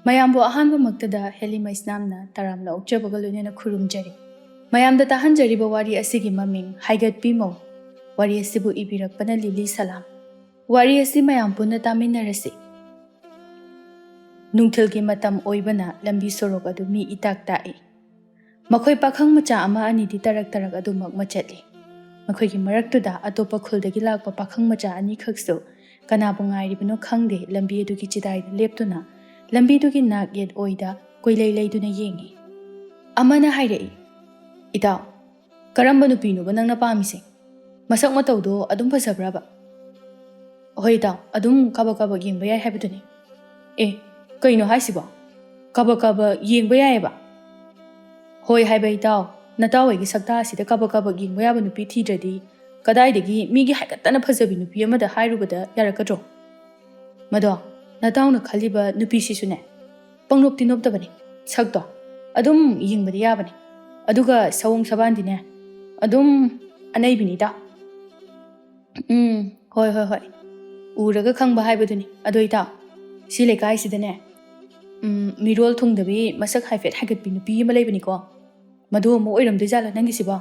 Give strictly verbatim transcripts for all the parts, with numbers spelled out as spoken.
ꯃꯌꯥꯝꯕꯨ ꯑꯍꯥꯟꯕꯃꯛꯇꯗ ꯍꯦꯂꯤ ꯃꯩꯁꯅꯥꯝꯅ ꯇꯔꯥꯝꯅ ꯑꯣꯛꯆꯕꯒ ꯂꯣꯏꯅꯅ ꯈꯨꯔꯨꯝꯖꯔꯤ꯫ ꯃꯌꯥꯝꯗ ꯇꯥꯍꯟꯖꯔꯤꯕ ꯋꯥꯔꯤ ꯑꯁꯤꯒꯤ ꯃꯃꯤꯡ ꯍꯥꯏꯒꯠꯄꯤꯃꯧ꯫ ꯋꯥꯔꯤ ꯑꯁꯤꯕꯨ ꯏꯕꯤꯔꯛꯄꯅ ꯂꯤꯂꯤ ꯁꯂꯥꯝ꯫ ꯋꯥꯔꯤ ꯑꯁꯤ ꯃꯌꯥꯝ ꯄꯨꯟꯅ ꯇꯥꯃꯤꯟꯅꯔꯁꯤ꯫ ꯅꯨꯡꯊꯤꯜꯒꯤ ꯃꯇꯝ ꯑꯣꯏꯕꯅ ꯂꯝꯕꯤ ꯁꯣꯔꯣꯛ ꯑꯗꯨ ꯃꯤ ꯏꯇꯥꯛ ꯇꯥꯛꯏ꯫ ꯃꯈꯣꯏ ꯄꯥꯈꯪ ꯃꯆꯥ ꯑꯃ ꯑꯅꯤꯗꯤ ꯇꯔꯛ ꯇꯔꯛ ꯑꯗꯨꯃꯛ ꯃꯆꯠꯂꯤ꯫ ꯃꯈꯣꯏꯒꯤ ꯃꯔꯛꯇꯨꯗ ꯑꯇꯣꯞꯄ ꯈꯨꯜꯗꯒꯤ ꯂꯥꯛꯄ ꯄꯥꯈꯪ ꯃꯆꯥ ꯑꯅꯤꯈꯛꯁꯨ ꯀꯅꯥꯕꯨ ꯉꯥꯏꯔꯤꯕꯅꯣ ꯈꯪꯗꯦ, ꯂꯝꯕꯤ ꯑꯗꯨꯒꯤ ꯆꯤꯗꯥꯏꯗ ꯂꯦꯞꯇꯨꯅ ꯂꯝꯕꯤꯗꯨꯒꯤ ꯅꯥꯛ ꯌꯦꯠ ꯑꯣꯏꯗ ꯀꯣꯏꯂꯩ ꯂꯩꯗꯨꯅ ꯌꯦꯡꯉꯤ꯫ ꯑꯃꯅ ꯍꯥꯏꯔꯛꯏ, "ꯏꯇꯥꯎ, ꯀꯔꯝꯕ ꯅꯨꯄꯤꯅꯣꯕ ꯅꯪꯅ ꯄꯥꯝꯃꯤꯁꯦ? ꯃꯁꯛ ꯃꯇꯧꯗꯣ ꯑꯗꯨꯝ ꯐꯖꯕ꯭ꯔꯕ?" "ꯍꯣꯏ ꯏꯇꯥꯎ, ꯑꯗꯨꯝ ꯀꯥꯕꯛ ꯀꯥꯕꯛ ꯌꯦꯡꯕ ꯌꯥꯏ ꯍꯥꯏꯕꯗꯨꯅꯤ꯫" "ꯑꯦ, ꯀꯩꯅꯣ ꯍꯥꯏꯁꯤꯕꯣ? ꯀꯥꯕꯛ ꯀꯥꯕꯛ ꯌꯦꯡꯕ ꯌꯥꯏꯑꯕ?" "ꯍꯣꯏ ꯍꯥꯏꯕ ꯏꯇꯥꯎ, ꯅꯇꯥꯎ ꯍꯣꯏꯒꯤ ꯁꯛꯇꯥ ꯑꯁꯤꯗ ꯀꯥꯕꯛ ꯀꯥꯕꯛ ꯌꯦꯡꯕ ꯌꯥꯕ ꯅꯨꯄꯤ ꯊꯤꯗ꯭ꯔꯗꯤ ꯀꯗꯥꯏꯗꯒꯤ ꯃꯤꯒꯤ ꯍꯥꯏꯒꯠꯇꯅ ꯐꯖꯕꯤ ꯅꯨꯄꯤ ꯑꯃꯗ ꯍꯥꯏꯔꯨꯕꯗ ꯌꯥꯔꯛꯀꯗ꯭ꯔꯣ? ꯃꯗꯣ ꯅꯇꯥꯎꯅ ꯈꯜꯂꯤꯕ ꯅꯨꯄꯤꯁꯤꯁꯨꯅꯦ, ꯄꯪꯅꯣꯞꯇꯤ ꯅꯣꯞꯇꯕꯅꯤ꯫ ꯁꯛꯇꯣ ꯑꯗꯨꯝ ꯌꯦꯡꯕꯗꯤ ꯌꯥꯕꯅꯤ꯫ ꯑꯗꯨꯒ ꯁꯑꯣꯡ ꯁꯕꯥꯟꯗꯤꯅꯦ, ꯑꯗꯨꯝ ꯑꯅꯩꯕꯤꯅꯤꯗ꯫" "ꯎꯝ, ꯍꯣꯏ, ꯍꯣꯏ, ꯍꯣꯏ꯫ ꯎꯔꯒ ꯈꯪꯕ ꯍꯥꯏꯕꯗꯨꯅꯤ꯫ ꯑꯗꯣ ꯏꯇꯥꯎ, ꯁꯤ ꯂꯩꯀꯥꯏꯁꯤꯗꯅꯦ, ꯎꯝ, ꯃꯤꯔꯣꯜ ꯊꯨꯡꯗꯕꯤ ꯃꯁꯛ ꯍꯥꯏꯐꯦꯠ ꯍꯥꯏꯒꯠꯄꯤ ꯅꯨꯄꯤ ꯑꯃ ꯂꯩꯕꯅꯤꯀꯣ꯫ ꯃꯗꯨ ꯑꯃꯨꯛ ꯑꯣꯏꯔꯝꯗꯣꯏꯖꯥꯠꯂꯥ ꯅꯪꯒꯤꯁꯤꯕꯣ?"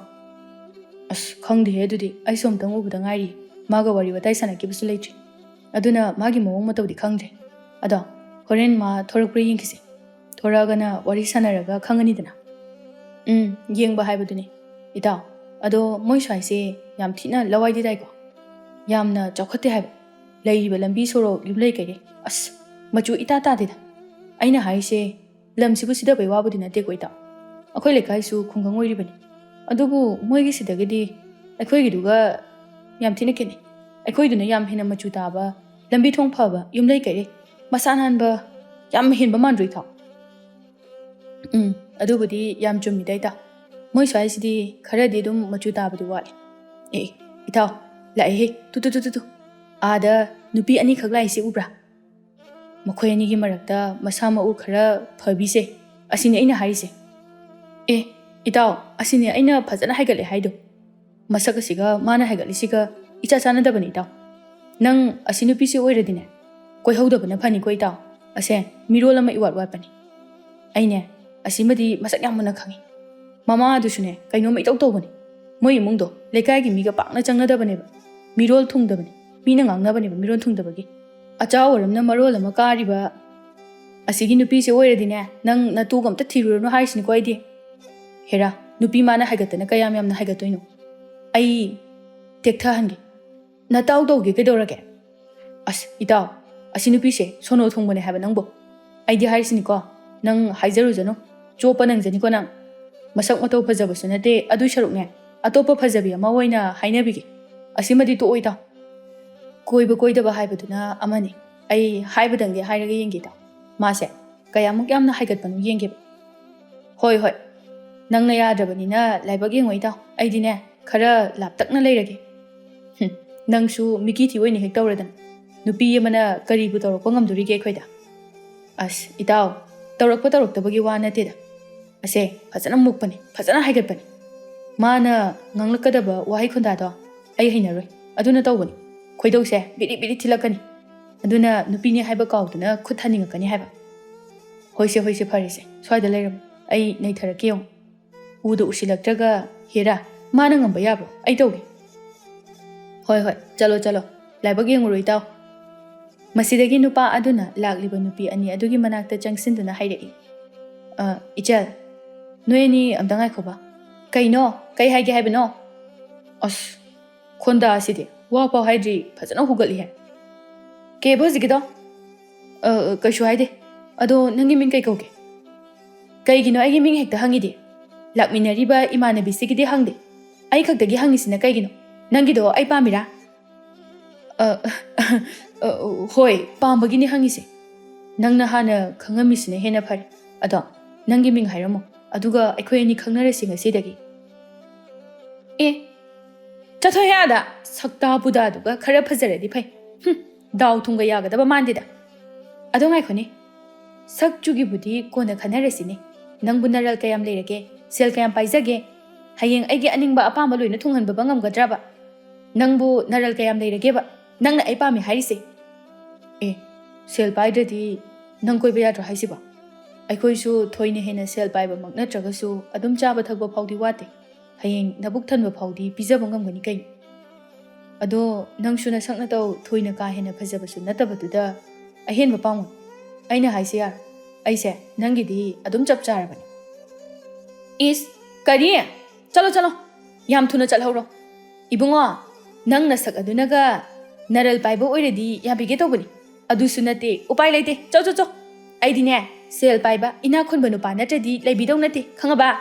"ꯑꯁ, ꯈꯪꯗꯦꯍꯦ ꯑꯗꯨꯗꯤ꯫ ꯑꯩꯁꯨ ꯑꯝꯇꯪ ꯎꯕꯗ ꯉꯥꯏꯔꯤ꯫ ꯃꯥꯒ ꯋꯥꯔꯤ ꯋꯥꯇꯥꯏ ꯁꯥꯟꯅꯈꯤꯕꯁꯨ ꯂꯩꯇ꯭ꯔꯤ꯫ ꯑꯗꯨꯅ ꯃꯥꯒꯤ ꯃꯑꯣꯡ ꯃꯇꯧꯗꯤ ꯈꯪꯗ꯭ꯔꯦ꯫ ꯑꯗꯣ ꯍꯣꯔꯦꯟ ꯃꯥ ꯊꯣꯔꯛꯄ꯭ꯔꯥ ꯌꯦꯡꯈꯤꯁꯦ꯫ ꯊꯣꯔꯛꯑꯒꯅ ꯋꯥꯔꯤ ꯁꯥꯟꯅꯔꯒ ꯈꯪꯉꯅꯤꯗꯅ꯫" "ꯎꯝ, ꯌꯦꯡꯕ ꯍꯥꯏꯕꯗꯨꯅꯤ ꯏꯇꯥꯎ꯫ ꯑꯗꯣ ꯃꯣꯏ ꯁ꯭ꯋꯥꯏꯁꯦ ꯌꯥꯝ ꯊꯤꯅ ꯂꯋꯥꯏꯗꯤ ꯇꯥꯏꯀꯣ꯫ ꯌꯥꯝꯅ ꯆꯥꯎꯈꯠꯇꯦ ꯍꯥꯏꯕ꯫ ꯂꯩꯔꯤꯕ ꯂꯝꯕꯤ ꯁꯣꯔꯣꯛ, ꯌꯨꯝꯂꯩ ꯀꯩꯔꯩ, ꯑꯁ, ꯃꯆꯨ ꯏꯇꯥ ꯇꯥꯗꯦꯗ꯫ ꯑꯩꯅ ꯍꯥꯏꯔꯤꯁꯦ ꯂꯝꯁꯤꯕꯨ ꯁꯤꯗꯕꯩ ꯋꯥꯕꯨꯗꯤ ꯅꯠꯇꯦꯀꯣ ꯏꯇꯥꯎ꯫ ꯑꯩꯈꯣꯏ ꯂꯩꯀꯥꯏꯁꯨ ꯈꯨꯡꯒꯪ ꯑꯣꯏꯔꯤꯕꯅꯤ꯫ ꯑꯗꯨꯕꯨ ꯃꯣꯏꯒꯤ ꯁꯤꯗꯒꯤꯗꯤ ꯑꯩꯈꯣꯏꯒꯤꯗꯨꯒ ꯌꯥꯝ ꯊꯤꯅ ꯈꯦꯠꯅꯩ꯫ ꯑꯩꯈꯣꯏꯗꯨꯅ ꯌꯥꯝ ꯍꯦꯟꯅ ꯃꯆꯨ ꯇꯥꯕ, ꯂꯝꯕꯤ ꯊꯣꯡ ꯐꯕ, ꯌꯨꯝꯂꯩ ꯀꯩꯔꯩ ꯃꯁꯥ ꯅꯥꯟꯕ, ꯌꯥꯝ ꯍꯦꯟꯕ ꯃꯥꯟꯗ꯭ꯔꯣ ꯏꯇꯥꯎ?" "ꯎꯝ, ꯑꯗꯨꯕꯨꯗꯤ ꯌꯥꯝ ꯆꯨꯝꯃꯤꯗ ꯏꯇꯥꯎ꯫ ꯃꯣꯏ ꯁ꯭ꯋꯥꯏꯁꯤꯗꯤ ꯈꯔꯗꯤ ꯑꯗꯨꯝ ꯃꯆꯨ ꯇꯥꯕꯗꯤ ꯋꯥꯠꯂꯤ꯫" "ꯑꯦ, ꯏꯇꯥꯎ, ꯂꯥꯛꯑꯦꯍꯦ꯫ ꯇꯨ, ꯇꯨ, ꯇꯨ, ꯇꯨ, ꯇꯨ꯫ ꯑꯥꯗ ꯅꯨꯄꯤ ꯑꯅꯤꯈꯛ ꯂꯥꯛꯏꯁꯦ ꯎꯕ꯭ꯔꯥ? ꯃꯈꯣꯏ ꯑꯅꯤꯒꯤ ꯃꯔꯛꯇ ꯃꯁꯥ ꯃꯎ ꯈꯔ ꯐꯕꯤꯁꯦ, ꯑꯁꯤꯅꯤ ꯑꯩꯅ ꯍꯥꯏꯔꯤꯁꯦ꯫" "ꯑꯦ, ꯏꯇꯥꯎ, ꯑꯁꯤꯅꯤ ꯑꯩꯅ ꯐꯖꯅ ꯍꯥꯏꯒꯠꯂꯦ ꯍꯥꯏꯗꯣ꯫ ꯃꯁꯛ ꯑꯁꯤꯒ ꯃꯥꯅ ꯍꯥꯏꯒꯠꯂꯤꯁꯤꯒ ꯏꯆꯥ ꯆꯥꯟꯅꯗꯕꯅꯤ ꯏꯇꯥꯎ꯫ ꯅꯪ ꯑꯁꯤ ꯅꯨꯄꯤꯁꯤ ꯑꯣꯏꯔꯗꯤꯅꯦ, ꯀꯣꯏꯍꯧꯗꯕꯅ ꯐꯅꯤꯀꯣ ꯏꯇꯥꯎ꯫ ꯑꯁꯦ, ꯃꯤꯔꯣꯜ ꯑꯃ ꯏꯋꯥꯠ ꯋꯥꯠꯄꯅꯤ꯫ ꯑꯩꯅꯦ, ꯑꯁꯤꯃꯗꯤ ꯃꯁꯛ ꯌꯥꯝ ꯃꯨꯟꯅ ꯈꯪꯉꯤ꯫ ꯃꯃꯥꯗꯨꯁꯨꯅꯦ, ꯀꯩꯅꯣꯝꯃ ꯏꯇꯧ ꯇꯧꯕꯅꯤ꯫ ꯃꯣꯏ ꯏꯃꯨꯡꯗꯣ ꯂꯩꯀꯥꯏꯒꯤ ꯃꯤꯒ ꯄꯥꯛꯅ ꯆꯪꯅꯗꯕꯅꯦꯕ꯫ ꯃꯤꯔꯣꯜ ꯊꯨꯡꯗꯕꯅꯤ꯫ ꯃꯤꯅ ꯉꯥꯡꯅꯕꯅꯦꯕ ꯃꯤꯔꯣꯜ ꯊꯨꯡꯗꯕꯒꯤ꯫ ꯑꯆꯥꯎ ꯑꯣꯏꯔꯝꯅ ꯃꯔꯣꯜ ꯑꯃ ꯀꯥꯔꯤꯕ꯫ ꯑꯁꯤꯒꯤ ꯅꯨꯄꯤꯁꯦ ꯑꯣꯏꯔꯗꯤꯅꯦ, ꯅꯪ ꯅꯇꯨꯒ ꯑꯝꯇ ꯊꯤꯔꯨꯔꯅꯨ ꯍꯥꯏꯔꯤꯁꯤꯅꯤꯀꯣ ꯑꯩꯗꯤ꯫ ꯍꯦꯔꯥ, ꯅꯨꯄꯤ ꯃꯥꯅ ꯍꯥꯏꯒꯠꯇꯅ ꯀꯌꯥꯝ ꯌꯥꯝꯅ ꯍꯥꯏꯒꯠꯇꯣꯏꯅꯣ? ꯑꯩ ꯇꯦꯛꯊꯍꯟꯒꯦ꯫ ꯅꯇꯥꯎ ꯇꯧꯒꯦ ꯀꯩꯗꯧꯔꯒꯦ? ꯑꯁ, ꯏꯇꯥꯎ, ꯑꯁꯤ ꯅꯨꯄꯤꯁꯦ ꯁꯣꯅꯣ ꯊꯨꯡꯕꯅꯦ ꯍꯥꯏꯕ ꯅꯪꯕꯨ꯫ ꯑꯩꯗꯤ ꯍꯥꯏꯔꯤꯁꯤꯅꯤꯀꯣ, ꯅꯪ ꯍꯥꯏꯖꯔꯨꯖꯅꯨ꯫ ꯆꯣꯞꯄ ꯅꯪꯖꯅꯤꯀꯣ ꯅꯪ꯫ ꯃꯁꯛ ꯃꯇꯧ ꯐꯖꯕꯁꯨ ꯅꯠꯇꯦ, ꯑꯗꯨꯏ ꯁꯔꯨꯛꯅꯦ, ꯑꯇꯣꯞꯄ ꯐꯖꯕꯤ ꯑꯃ ꯑꯣꯏꯅ ꯍꯥꯏꯅꯕꯤꯒꯦ꯫ ꯑꯁꯤꯃꯗꯤ ꯇꯣꯛꯑꯣ ꯏꯇꯥꯎ꯫ ꯀꯣꯏꯕ ꯀꯣꯏꯗꯕ ꯍꯥꯏꯕꯗꯨꯅ ꯑꯃꯅꯤ꯫ ꯑꯩ ꯍꯥꯏꯕꯗꯪꯗꯤ ꯍꯥꯏꯔꯒ ꯌꯦꯡꯒꯦ ꯏꯇꯥꯎ꯫ ꯃꯥꯁꯦ ꯀꯌꯥꯃꯨꯛ ꯌꯥꯝꯅ ꯍꯥꯏꯒꯠꯄꯅꯣ ꯌꯦꯡꯒꯦꯕ꯫ ꯍꯣꯏ, ꯍꯣꯏ꯫ ꯅꯪꯅ ꯌꯥꯗ꯭ꯔꯕꯅꯤꯅ ꯂꯥꯏꯕꯛ ꯌꯦꯡꯉꯣ ꯏꯇꯥꯎ꯫ ꯑꯩꯗꯤꯅꯦ, ꯈꯔ ꯂꯥꯞꯇꯛꯅ ꯂꯩꯔꯒꯦ꯫ ꯍꯨꯝ, ꯅꯪꯁꯨ ꯃꯤꯀꯤ ꯊꯤ ꯑꯣꯏꯅ ꯍꯦꯛ ꯇꯧꯔꯗꯅ꯫ ꯅꯨꯄꯤ ꯑꯃꯅ ꯀꯔꯤꯕꯨ ꯇꯧꯔꯛꯄ ꯉꯝꯗꯣꯔꯤꯒꯦ ꯑꯩꯈꯣꯏꯗ? ꯑꯁ, ꯏꯇꯥꯎ, ꯇꯧꯔꯛꯄ ꯇꯧꯔꯛꯇꯕꯒꯤ ꯋꯥ ꯅꯠꯇꯦꯗ꯫ ꯑꯁꯦ, ꯐꯖꯅ ꯃꯨꯛꯄꯅꯤ, ꯐꯖꯅ ꯍꯥꯏꯒꯠꯄꯅꯤ꯫ ꯃꯥꯅ ꯉꯥꯡꯂꯛꯀꯗꯕ ꯋꯥꯍꯩ ꯈꯣꯟꯗꯥꯗꯣ ꯑꯩ ꯍꯩꯅꯔꯣꯏ꯫ ꯑꯗꯨꯅ ꯇꯧꯕꯅꯤ꯫ ꯈꯣꯏꯗꯧꯁꯦ ꯕꯤꯔꯤ ꯕꯤꯔꯤ ꯊꯤꯜꯂꯛꯀꯅꯤ꯫ ꯑꯗꯨꯅ ꯅꯨꯄꯤꯅꯤ ꯍꯥꯏꯕ ꯀꯥꯎꯗꯨꯅ ꯈꯨꯠ ꯊꯥꯅꯤꯡꯉꯛꯀꯅꯤ ꯍꯥꯏꯕ꯫ ꯍꯣꯏꯁꯦ, ꯍꯣꯏꯁꯦ, ꯐꯔꯦꯁꯦ꯫ ꯁ꯭ꯋꯥꯏꯗ ꯂꯩꯔꯝꯃꯨ꯫ ꯑꯩ ꯅꯩꯊꯔꯛꯀꯦ ꯌꯦꯡꯉꯨ꯫ ꯎꯗ ꯎꯁꯤꯜꯂꯛꯇ꯭ꯔꯒ, ꯍꯦꯔꯥ, ꯃꯥꯅ ꯉꯝꯕ ꯌꯥꯕ꯭ꯔꯣ? ꯑꯩ ꯇꯧꯒꯦ꯫ ꯍꯣꯏ, ꯍꯣꯏ, ꯆꯠꯂꯣ, ꯆꯠꯂꯣ꯫ ꯂꯥꯏꯕꯛ ꯌꯦꯡꯉꯨꯔꯣ, ꯏꯇꯥꯎ꯫ ꯃꯁꯤꯗꯒꯤ ꯅꯨꯄꯥ ꯑꯗꯨꯅ ꯂꯥꯛꯂꯤꯕ ꯅꯨꯄꯤ ꯑꯅꯤ ꯑꯗꯨꯒꯤ ꯃꯅꯥꯛꯇ ꯆꯪꯁꯤꯟꯗꯨꯅ ꯍꯥꯏꯔꯛꯏ, "ꯑ, ꯏꯆꯜ, ꯅꯣꯏ ꯑꯅꯤ ꯑꯝꯇ ꯉꯥꯏꯈꯣꯕ꯫ ꯀꯩꯅꯣ? ꯀꯩ ꯍꯥꯏꯒꯦ ꯍꯥꯏꯕꯅꯣ?" ꯑꯁ, ꯈꯣꯟꯗꯥ ꯑꯁꯤꯗꯤ ꯋꯥ ꯐꯥꯎ ꯍꯥꯏꯗ꯭ꯔꯤ, ꯐꯖꯅ ꯍꯨꯒꯠꯂꯤꯍꯦ꯫ ꯀꯩꯕ ꯍꯧꯖꯤꯛꯀꯤꯗꯣ? "ꯑ, ꯑ, ꯀꯩꯁꯨ ꯍꯥꯏꯗꯦ꯫ ꯑꯗꯣ ꯅꯪꯒꯤ ꯃꯤꯡ ꯀꯩ ꯀꯧꯒꯦ?" "ꯀꯩꯒꯤꯅꯣ ꯑꯩꯒꯤ ꯃꯤꯡ ꯍꯦꯛꯇ ꯍꯪꯉꯤꯗꯤ? ꯂꯥꯛꯃꯤꯟꯅꯔꯤꯕ ꯏꯃꯥꯟꯅꯕꯤꯁꯤꯒꯤꯗꯤ ꯍꯪꯗꯦ꯫ ꯑꯩ ꯈꯛꯇꯒꯤ ꯍꯪꯉꯤꯁꯤꯅ ꯀꯩꯒꯤꯅꯣ? ꯅꯪꯒꯤꯗꯣ ꯑꯩ ꯄꯥꯝꯃꯤꯔꯥ?" "ꯑ, ꯑ, ꯍꯣꯏ, ꯄꯥꯝꯕꯒꯤꯅꯤ ꯍꯪꯉꯤꯁꯦ꯫ ꯅꯪꯅ ꯍꯥꯟꯅ ꯈꯪꯉꯝꯃꯤꯁꯤꯅ ꯍꯦꯟꯅ ꯐꯔꯦ꯫ ꯑꯗꯣ ꯅꯪꯒꯤ ꯃꯤꯡ ꯍꯥꯏꯔꯝꯃꯣ, ꯑꯗꯨꯒ ꯑꯩꯈꯣꯏ ꯑꯅꯤ ꯈꯪꯅꯔꯁꯤ ꯉꯁꯤꯗꯒꯤ꯫" "ꯑꯦ, ꯆꯠꯊꯣꯛꯍꯦ ꯑꯥꯗ! ꯁꯛꯇꯥ ꯄꯨꯗꯥꯗꯨꯒ ꯈꯔ ꯐꯖꯔꯗꯤ ꯐꯩ꯫ ꯍꯨꯝ, ꯗꯥꯎ ꯊꯨꯝꯒ ꯌꯥꯒꯗꯕ ꯃꯥꯟꯗꯦꯗ꯫ ꯑꯗꯣ ꯉꯥꯏꯈꯣꯅꯦ, ꯁꯛ ꯆꯨꯒꯤꯕꯨꯗꯤ ꯀꯣꯟꯅ ꯈꯟꯅꯔꯁꯤꯅꯦ꯫ ꯅꯪꯕꯨ ꯅꯔꯜ ꯀꯌꯥꯝ ꯂꯩꯔꯒꯦ? ꯁꯦꯜ ꯀꯌꯥꯝ ꯄꯥꯏꯖꯒꯦ? ꯍꯌꯦꯡ ꯑꯩꯒꯤ ꯑꯅꯤꯡꯕ ꯑꯄꯥꯝꯕ ꯂꯣꯏꯅ ꯊꯨꯡꯍꯟꯕꯕ ꯉꯝꯒꯗ꯭ꯔꯕ? ꯅꯪꯕꯨ ꯅꯔꯜ ꯀꯌꯥꯝ ꯂꯩꯔꯒꯦꯕ? ꯅꯪꯅ ꯑꯩ ꯄꯥꯝꯃꯤ ꯍꯥꯏꯔꯤꯁꯦ?" "ꯑꯦ, ꯁꯦꯜ ꯄꯥꯏꯗ꯭ꯔꯗꯤ ꯅꯪ ꯀꯣꯏꯕ ꯌꯥꯗ꯭ꯔꯣ ꯍꯥꯏꯁꯤꯕꯣ? ꯑꯩꯈꯣꯏꯁꯨ ꯊꯣꯏꯅ ꯍꯦꯟꯅ ꯁꯦꯜ ꯄꯥꯏꯕꯃꯛ ꯅꯠꯇ꯭ꯔꯒꯁꯨ ꯑꯗꯨꯝ ꯆꯥꯕ ꯊꯛꯄ ꯐꯥꯎꯗꯤ ꯋꯥꯠꯇꯦ꯫ ꯍꯌꯦꯡ ꯅꯕꯨꯛ ꯊꯟꯕ ꯐꯥꯎꯗꯤ ꯄꯤꯖꯕ ꯉꯝꯒꯅꯤ ꯀꯩꯅꯣ꯫ ꯑꯗꯣ ꯅꯪꯁꯨ ꯅꯁꯛ ꯅꯇꯧ ꯊꯣꯏꯅ ꯀꯥ ꯍꯦꯟꯅ ꯐꯖꯕꯁꯨ ꯅꯠꯇꯕꯗꯨꯗ ꯑꯍꯦꯟꯕ ꯄꯥꯝꯃꯣꯏ꯫ ꯑꯩꯅ ꯍꯥꯏꯁꯦ ꯌꯥꯔꯣꯏ꯫ ꯑꯩꯁꯦ ꯅꯪꯒꯤꯗꯤ ꯑꯗꯨꯝ ꯆꯞ ꯆꯥꯔꯕꯅꯤ꯫ ꯏꯁ, ꯀꯔꯤ? ꯆꯠꯂꯣ, ꯆꯠꯂꯣ꯫ ꯌꯥꯝ ꯊꯨꯅ ꯆꯠꯍꯧꯔꯣ꯫ ꯏꯕꯨꯡꯉꯣ, ꯅꯪ ꯅꯁꯛ ꯑꯗꯨꯅꯒ ꯅꯔꯜ ꯄꯥꯏꯕ ꯑꯣꯏꯔꯗꯤ ꯌꯥꯕꯤꯒꯦ ꯇꯧꯕꯅꯤ꯫ ꯑꯗꯨꯁꯨ ꯅꯠꯇꯦ, ꯎꯄꯥꯏ ꯂꯩꯇꯦ꯫ ꯆꯣ, ꯆꯣ, ꯆꯣ꯫ ꯑꯩꯗꯤꯅꯦ, ꯁꯦꯜ ꯄꯥꯏꯕ, ꯏꯅꯥꯛ ꯈꯨꯟꯕ ꯅꯨꯄꯥ ꯅꯠꯇ꯭ꯔꯗꯤ ꯂꯩꯕꯤꯗꯧ ꯅꯠꯇꯦ, ꯈꯪꯉꯕ?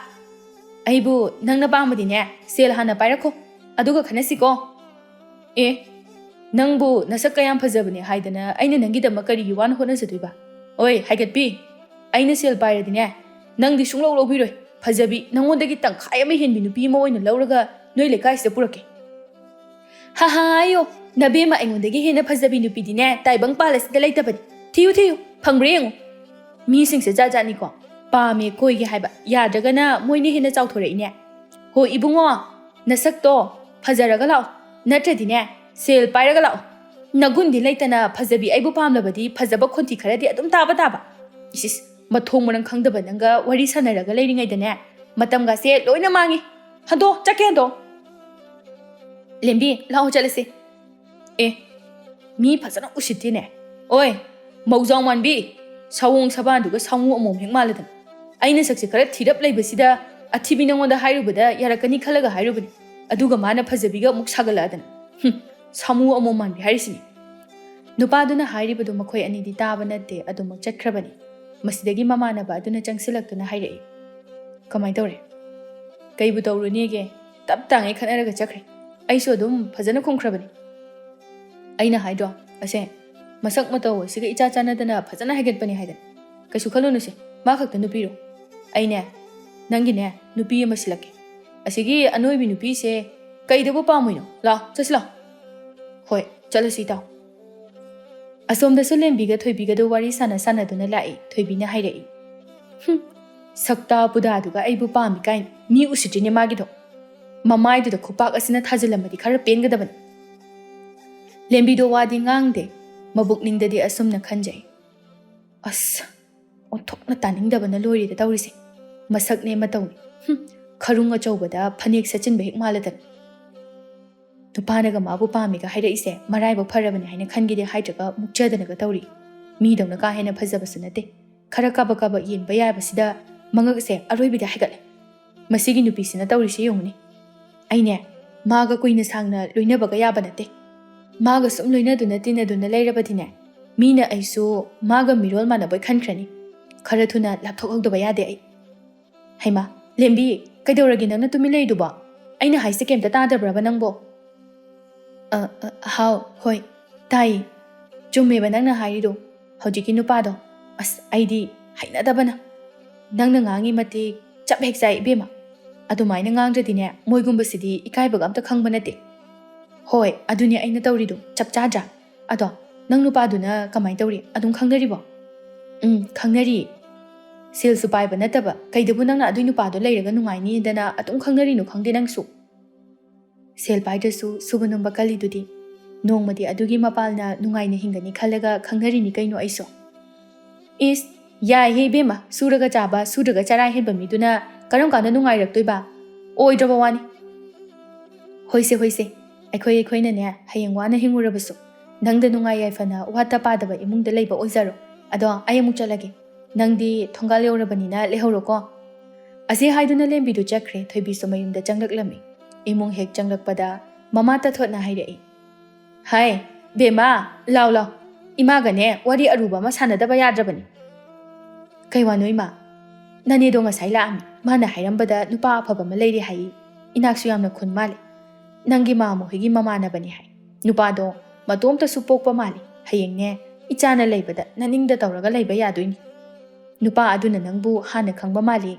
ꯑꯩꯕꯨ ꯅꯪꯅ ꯄꯥꯝꯃꯗꯤꯅꯦ, ꯁꯦꯜ ꯍꯥꯟꯅ ꯄꯥꯏꯔꯛꯈꯣ, ꯑꯗꯨꯒ ꯈꯟꯅꯁꯤꯀꯣ꯫ ꯑꯦ, ꯅꯪꯕꯨ ꯅꯁꯛ ꯀꯌꯥꯝ ꯐꯖꯕꯅꯦ ꯍꯥꯏꯗꯅ ꯑꯩꯅ ꯅꯪꯒꯤꯗꯃꯛ ꯀꯔꯤꯒꯤ ꯋꯥꯅ ꯍꯣꯠꯅꯖꯗꯣꯏꯕ? ꯑꯣꯏ, ꯍꯥꯏꯒꯠꯄꯤ, ꯑꯩꯅ ꯁꯦꯜ ꯄꯥꯏꯔꯗꯤꯅꯦ, ꯅꯪꯗꯤ ꯁꯨꯡꯂꯧ ꯂꯧꯕꯤꯔꯣꯏ꯫ ꯐꯖꯕꯤ, ꯅꯉꯣꯟꯗꯒꯤ ꯇꯪꯈꯥꯏ ꯑꯃ ꯍꯦꯟꯕꯤ ꯅꯨꯄꯤ ꯑꯃ ꯑꯣꯏꯅ ꯂꯧꯔꯒ ꯅꯣꯏ ꯂꯩꯀꯥꯏꯁꯤꯗ ꯄꯨꯔꯛꯀꯦ꯫ ꯍꯥ ꯍꯥ ꯍꯥꯏꯌꯣ, ꯅꯕꯦꯝꯃ, ꯑꯩꯉꯣꯟꯗꯒꯤ ꯍꯦꯟꯅ ꯐꯖꯕꯤ ꯅꯨꯄꯤꯗꯤꯅꯦ ꯇꯥꯏꯕꯪ ꯄꯥꯜ ꯑꯁꯤꯗ ꯂꯩꯇꯕꯅꯤ꯫ ꯊꯤꯌꯨ, ꯊꯤꯌꯨ, ꯐꯪꯕ꯭ꯔꯥ ꯌꯦꯡꯉꯨ꯫ ꯃꯤꯁꯤꯡꯁꯦ ꯖꯥꯠ ꯖꯥꯠꯅꯤꯀꯣ, ꯄꯥꯝꯃꯦ ꯀꯣꯏꯒꯦ ꯍꯥꯏꯕ ꯌꯥꯗ꯭ꯔꯒꯅ ꯃꯣꯏꯅ ꯍꯦꯟꯅ ꯆꯥꯎꯊꯣꯔꯛꯏꯅꯦ꯫ ꯍꯣ ꯏꯕꯨꯡꯉꯣ, ꯅꯁꯛꯇꯣ ꯐꯖꯔꯒ ꯂꯥꯛꯑꯣ, ꯅꯠꯇ꯭ꯔꯗꯤꯅꯦ ꯁꯦꯜ ꯄꯥꯏꯔꯒ ꯂꯥꯛꯑꯣ꯫ ꯅꯒꯨꯟꯗꯤ ꯂꯩꯇꯅ ꯐꯖꯕꯤ ꯑꯩꯕꯨ ꯄꯥꯝꯂꯕꯗꯤ ꯐꯖꯕ ꯈꯣꯟꯊꯤ ꯈꯔꯗꯤ ꯑꯗꯨꯝ ꯇꯥꯕ ꯇꯥꯕ꯫ ꯏꯁ ꯏꯁ, ꯃꯊꯣꯡ ꯃꯔꯝ ꯈꯪꯗꯕ ꯅꯪꯒ ꯋꯥꯔꯤ ꯁꯥꯟꯅꯔꯒ ꯂꯩꯔꯤꯉꯩꯗꯅꯦ ꯃꯇꯝꯒꯁꯦ ꯂꯣꯏꯅ ꯃꯥꯡꯉꯤ꯫ ꯍꯟꯗꯣ, ꯆꯠꯀꯦ ꯍꯟꯗꯣ꯫ ꯂꯦꯝꯕꯤ, ꯂꯥꯛꯑꯣ ꯆꯠꯂꯁꯤ꯫ ꯑꯦ, ꯃꯤ ꯐꯖꯅ ꯎꯁꯤꯠꯇꯦꯅꯦ꯫ ꯑꯣꯏ, ꯃꯧꯖꯥꯎ ꯃꯥꯟꯕꯤ, ꯁꯑꯣꯡ ꯁꯕꯥꯟꯗꯨꯒ ꯁꯥꯃꯨ ꯑꯃꯣꯝ ꯍꯦꯛ ꯃꯥꯜꯂꯗꯅ꯫ ꯑꯩꯅ ꯁꯛꯁꯦ ꯈꯔ ꯊꯤꯔꯞ ꯂꯩꯕꯁꯤꯗ ꯑꯊꯤꯕꯤ ꯅꯉꯣꯟꯗ ꯍꯥꯏꯔꯨꯕꯗ ꯌꯥꯔꯛꯀꯅꯤ ꯈꯜꯂꯒ ꯍꯥꯏꯔꯨꯕꯅꯤ꯫ ꯑꯗꯨꯒ ꯃꯥꯅ ꯐꯖꯕꯤꯒ ꯑꯃꯨꯛ ꯁꯥꯒꯠꯂꯛꯑꯗꯅ꯫ ꯍꯨꯝ, ꯁꯥꯃꯨ ꯑꯃꯣꯝ ꯃꯥꯟꯕꯤ ꯍꯥꯏꯔꯤꯁꯤꯅꯤ꯫ ꯅꯨꯄꯥꯗꯨꯅ ꯍꯥꯏꯔꯤꯕꯗꯨ ꯃꯈꯣꯏ ꯑꯅꯤꯗꯤ ꯇꯥꯕ ꯅꯠꯇꯦ, ꯑꯗꯨꯃꯛ ꯆꯠꯈ꯭ꯔꯕꯅꯤ꯫ ꯃꯁꯤꯗꯒꯤ ꯃꯃꯥꯟꯅꯕ ꯑꯗꯨꯅ ꯆꯪꯁꯤꯜꯂꯛꯇꯨꯅ ꯍꯥꯏꯔꯛꯏ, "ꯀꯃꯥꯏ ꯇꯧꯔꯦ? ꯀꯩꯕꯨ ꯇꯧꯔꯨꯅꯦꯒꯦ? ꯇꯞ ꯇꯥꯉꯩ ꯈꯠꯅꯔꯒ ꯆꯠꯈ꯭ꯔꯦ꯫ ꯑꯩꯁꯨ ꯑꯗꯨꯝ ꯐꯖꯅ ꯈꯨꯝꯈ꯭ꯔꯕꯅꯤ꯫ ꯑꯩꯅ ꯍꯥꯏꯗ꯭ꯔꯣ, ꯑꯁꯦ ꯃꯁꯛ ꯃꯇꯧ ꯑꯁꯤꯒ ꯏꯆꯥ ꯆꯥꯟꯅꯗꯅ ꯐꯖꯅ ꯍꯥꯏꯒꯠꯄꯅꯤ ꯍꯥꯏꯗꯅ꯫ ꯀꯩꯁꯨ ꯈꯜꯂꯨꯅꯨꯁꯦ, ꯃꯥ ꯈꯛꯇ ꯅꯨꯄꯤꯔꯣ? ꯑꯩꯅꯦ, ꯅꯪꯒꯤꯅꯦ, ꯅꯨꯄꯤ ꯑꯃ ꯁꯤꯜꯂꯛꯀꯦ꯫ ꯑꯁꯤꯒꯤ ꯑꯅꯣꯏꯕꯤ ꯅꯨꯄꯤꯁꯦ ꯀꯩꯗꯕꯨ ꯄꯥꯝꯃꯣꯏꯅꯣ? ꯂꯥꯛꯑꯣ, ꯆꯠꯁꯤ ꯂꯥꯛꯑꯣ꯫ ꯍꯣꯏ, ꯆꯠꯂꯁꯤ ꯏꯇꯥꯎ꯫" ꯑꯁꯣꯝꯗꯁꯨ ꯂꯦꯝꯕꯤꯒ ꯊꯣꯏꯕꯤꯒꯗꯨ ꯋꯥꯔꯤ ꯁꯥꯟꯅ ꯁꯥꯟꯅꯗꯨꯅ ꯂꯥꯛꯏ꯫ ꯊꯣꯏꯕꯤꯅ ꯍꯥꯏꯔꯛꯏ, "ꯍꯨꯝ, ꯁꯛꯇꯥ ꯄꯨꯗꯥꯗꯨꯒ ꯑꯩꯕꯨ ꯄꯥꯝꯃꯤ ꯀꯥꯏꯅ ꯃꯤ ꯎꯁꯤꯠꯇ꯭ꯔꯤꯅꯦ ꯃꯥꯒꯤꯗꯣ꯫ ꯃꯃꯥꯏꯗꯨꯗ ꯈꯨꯄꯥꯛ ꯑꯁꯤꯅ ꯊꯥꯖꯤꯜꯂꯝꯃꯗꯤ ꯈꯔ ꯄꯦꯟꯒꯗꯕꯅꯤ꯫" ꯂꯦꯝꯕꯤꯗꯣ ꯋꯥꯗꯤ ꯉꯥꯡꯗꯦ, ꯃꯕꯨꯛꯅꯤꯡꯗꯗꯤ ꯑꯁꯨꯝꯅ ꯈꯟꯖꯩ, ꯑꯁ, ꯑꯣꯟꯊꯣꯛꯅ ꯇꯥꯅꯤꯡꯗꯕꯅ ꯂꯣꯏꯔꯦꯗ ꯇꯧꯔꯤꯁꯦ꯫ ꯃꯁꯛꯅꯦ ꯃꯇꯧꯅꯦ꯫ ꯍꯨꯝ, ꯈꯔꯨꯡ ꯑꯆꯧꯕꯗ ꯐꯅꯦꯛ ꯁꯦꯠꯆꯤꯟꯕ ꯍꯦꯛ ꯃꯥꯜꯂꯗꯅ꯫ ꯅꯨꯄꯥꯅꯒ ꯃꯥꯕꯨ ꯄꯥꯝꯃꯤꯒ ꯍꯥꯏꯔꯛꯏꯁꯦ ꯃꯔꯥꯏꯕꯛ ꯐꯔꯕꯅꯤ ꯍꯥꯏꯅ ꯈꯟꯒꯦꯗꯤ ꯍꯥꯏꯗ꯭ꯔꯒ ꯃꯨꯛꯆꯗꯅꯒ ꯇꯧꯔꯤ꯫ ꯃꯤꯗꯧꯅ ꯀꯥ ꯍꯦꯟꯅ ꯐꯖꯕꯁꯨ ꯅꯠꯇꯦ꯫ ꯈꯔ ꯀꯥꯕꯛ ꯀꯥꯕꯛ ꯌꯦꯡꯕ ꯌꯥꯕꯁꯤꯗ ꯃꯉꯛꯁꯦ ꯑꯔꯣꯏꯕꯤꯗ ꯍꯥꯏꯒꯠꯂꯦ꯫ ꯃꯁꯤꯒꯤ ꯅꯨꯄꯤꯁꯤꯅ ꯇꯧꯔꯤꯁꯦ ꯌꯦꯡꯉꯨꯅꯦ꯫ ꯑꯩꯅꯦ, ꯃꯥꯒ ꯀꯨꯏꯅ ꯁꯥꯡꯅ ꯂꯣꯏꯅꯕꯒ ꯌꯥꯕ ꯅꯠꯇꯦ꯫ ꯃꯥꯒ ꯁꯨꯝ ꯂꯣꯏꯅꯗꯨꯅ ꯇꯤꯟꯅꯗꯨꯅ ꯂꯩꯔꯕꯗꯤꯅꯦ, ꯃꯤꯅ ꯑꯩꯁꯨ ꯃꯥꯒ ꯃꯤꯔꯣꯜ ꯃꯥꯟꯅꯕꯣꯏ ꯈꯟꯈ꯭ꯔꯅꯤ꯫ ꯈꯔ ꯊꯨꯅ ꯂꯥꯞꯊꯣꯛꯍꯧꯗꯕ ꯌꯥꯗꯦ ꯑꯩ꯫ ꯍꯩꯃꯥ, ꯂꯦꯝꯕꯤ, ꯀꯩꯗꯧꯔꯒꯦ ꯅꯪꯅ ꯇꯨꯃꯤꯟ ꯂꯩꯗꯨꯕꯣ? ꯑꯩꯅ ꯍꯥꯏꯁꯦ ꯀꯩꯝꯇ ꯇꯥꯗꯕ꯭ꯔꯕ ꯅꯪꯕꯣ? ꯑ, ꯑ, ꯍꯥꯎ, ꯍꯣꯏ, ꯇꯥꯏꯌꯦ꯫ ꯆꯨꯝꯃꯦꯕ ꯅꯪꯅ ꯍꯥꯏꯔꯤꯗꯣ꯫ ꯍꯧꯖꯤꯛꯀꯤ ꯅꯨꯄꯥꯗꯣ, ꯑꯁ, ꯑꯩꯗꯤ ꯍꯩꯅꯗꯕꯅ꯫ ꯅꯪꯅ ꯉꯥꯡꯉꯤ ꯃꯇꯤꯛ ꯆꯞ ꯍꯦꯛ ꯆꯥꯏ ꯏꯕꯦꯝꯃ꯫ ꯑꯗꯨꯃꯥꯏꯅ ꯉꯥꯡꯗ꯭ꯔꯗꯤꯅꯦ, ꯃꯣꯏꯒꯨꯝꯕꯁꯤꯗꯤ ꯏꯀꯥꯏꯕꯒ ꯑꯝꯇ ꯈꯪꯕ ꯅꯠꯇꯦ꯫ ꯍꯣꯏ, ꯑꯗꯨꯅꯦ ꯑꯩꯅ ꯇꯧꯔꯤꯗꯣ, ꯆꯞ ꯆꯥꯗ꯭ꯔꯥ? ꯑꯗꯣ ꯅꯪ ꯅꯨꯄꯥꯗꯨꯅ ꯀꯃꯥꯏ ꯇꯧꯔꯤ? ꯑꯗꯨꯝ ꯈꯪꯅꯔꯤꯕꯣ? ꯎꯝ, ꯈꯪꯅꯔꯤ꯫ ꯁꯦꯜꯁꯨ ꯄꯥꯏꯕ ꯅꯠꯇꯕ, ꯀꯩꯗꯕꯨ ꯅꯪꯅ ꯑꯗꯨꯏ ꯅꯨꯄꯥꯗꯣ ꯂꯩꯔꯒ ꯅꯨꯡꯉꯥꯏꯅꯤꯗꯅ ꯑꯗꯨꯝ ꯈꯪꯅꯔꯤꯅꯣ ꯈꯪꯗꯦ ꯅꯪꯁꯨ꯫ ꯁꯦꯜ ꯄꯥꯏꯗ꯭ꯔꯁꯨ ꯁꯨꯕ ꯅꯣꯝꯕ ꯀꯜꯂꯤꯗꯨꯗꯤ꯫ ꯅꯣꯡꯃꯗꯤ ꯑꯗꯨꯒꯤ ꯃꯄꯥꯜꯅ ꯅꯨꯡꯉꯥꯏꯅ ꯍꯤꯡꯒꯅꯤ ꯈꯜꯂꯒ ꯈꯪꯅꯔꯤꯅꯤ ꯀꯩꯅꯣ ꯑꯩꯁꯨ꯫ ꯏꯁ, ꯌꯥꯏꯍꯦ ꯏꯕꯦꯝꯃ, ꯁꯨꯔꯒ ꯆꯥꯕ, ꯁꯨꯗ꯭ꯔꯒ ꯆꯔꯥ ꯍꯦꯟꯕ ꯃꯤꯗꯨꯅ ꯀꯔꯝ ꯀꯥꯟꯗ ꯅꯨꯡꯉꯥꯏꯔꯛꯇꯣꯏꯕ? ꯑꯣꯏꯗ꯭ꯔꯕ ꯋꯥꯅꯤ꯫ ꯍꯣꯏꯁꯦ, ꯍꯣꯏꯁꯦ, ꯑꯩꯈꯣꯏ ꯑꯩꯈꯣꯏꯅꯅꯦ, ꯍꯌꯦꯡ ꯋꯥꯅ ꯍꯤꯡꯉꯨꯔꯕꯁꯨ, ꯅꯪꯗ ꯅꯨꯡꯉꯥꯏ ꯌꯥꯏꯐꯅ ꯋꯥꯠꯇ ꯄꯥꯗꯕ ꯏꯃꯨꯡꯗ ꯂꯩꯕ ꯑꯣꯏꯖꯔꯣ꯫ ꯑꯗꯣ ꯑꯩ ꯑꯃꯨꯛ ꯆꯠꯂꯒꯦ꯫ ꯅꯪꯗꯤ ꯊꯣꯡꯒꯥꯜ ꯌꯧꯔꯕꯅꯤꯅ ꯂꯩꯍꯧꯔꯣꯀꯣ꯫ ꯑꯁꯤ ꯍꯥꯏꯗꯨꯅ ꯂꯦꯝꯕꯤꯗꯨ ꯆꯠꯈ꯭ꯔꯦ꯫ ꯊꯣꯏꯕꯤꯁꯨ ꯃꯌꯨꯝꯗ ꯆꯪꯂꯛꯂꯝꯃꯤ꯫ ꯏꯃꯨꯡ ꯍꯦꯛ ꯆꯪꯂꯛꯄꯗ ꯃꯃꯥ ꯇꯥꯊꯣꯠꯅ ꯍꯥꯏꯔꯛꯏ, "ꯍꯥꯏ, ꯕꯦꯝꯃ, ꯂꯥꯎ ꯂꯥꯎ, ꯏꯃꯥꯒꯅꯦ ꯋꯥꯔꯤ ꯑꯔꯨꯕ ꯑꯃ ꯁꯥꯟꯅꯗꯕ ꯌꯥꯗ꯭ꯔꯕꯅꯤ꯫" "ꯀꯩ ꯋꯥꯅꯣ ꯏꯃꯥ?" "ꯅꯅꯦꯗꯣ ꯉꯁꯥꯏ ꯂꯥꯛꯑꯝꯃꯤ꯫ ꯃꯥꯅ ꯍꯥꯏꯔꯝꯕꯗ ꯅꯨꯄꯥ ꯑꯐꯕ ꯑꯃ ꯂꯩꯔꯦ ꯍꯥꯏꯌꯦ꯫ ꯏꯅꯥꯛꯁꯨ ꯌꯥꯝꯅ ꯈꯨꯟ ꯃꯥꯜꯂꯦ꯫ ꯅꯪꯒꯤ ꯃꯥꯝꯃ ꯍꯣꯏꯒꯤ ꯃꯃꯥꯟꯅꯕꯅꯤ ꯍꯥꯏ꯫ ꯅꯨꯄꯥꯗꯣ ꯃꯇꯣꯝꯇꯁꯨ ꯄꯣꯛꯄ ꯃꯥꯜꯂꯦ꯫ ꯍꯌꯦꯡꯅꯦ, ꯏꯆꯥꯅ ꯂꯩꯕꯗ ꯅꯅꯤꯡꯗ ꯇꯧꯔꯒ ꯂꯩꯕ ꯌꯥꯗꯣꯏꯅꯤ꯫ ꯅꯨꯄꯥ ꯑꯗꯨꯅ ꯅꯪꯕꯨ ꯍꯥꯟꯅ ꯈꯪꯕ ꯃꯥꯜꯂꯤ꯫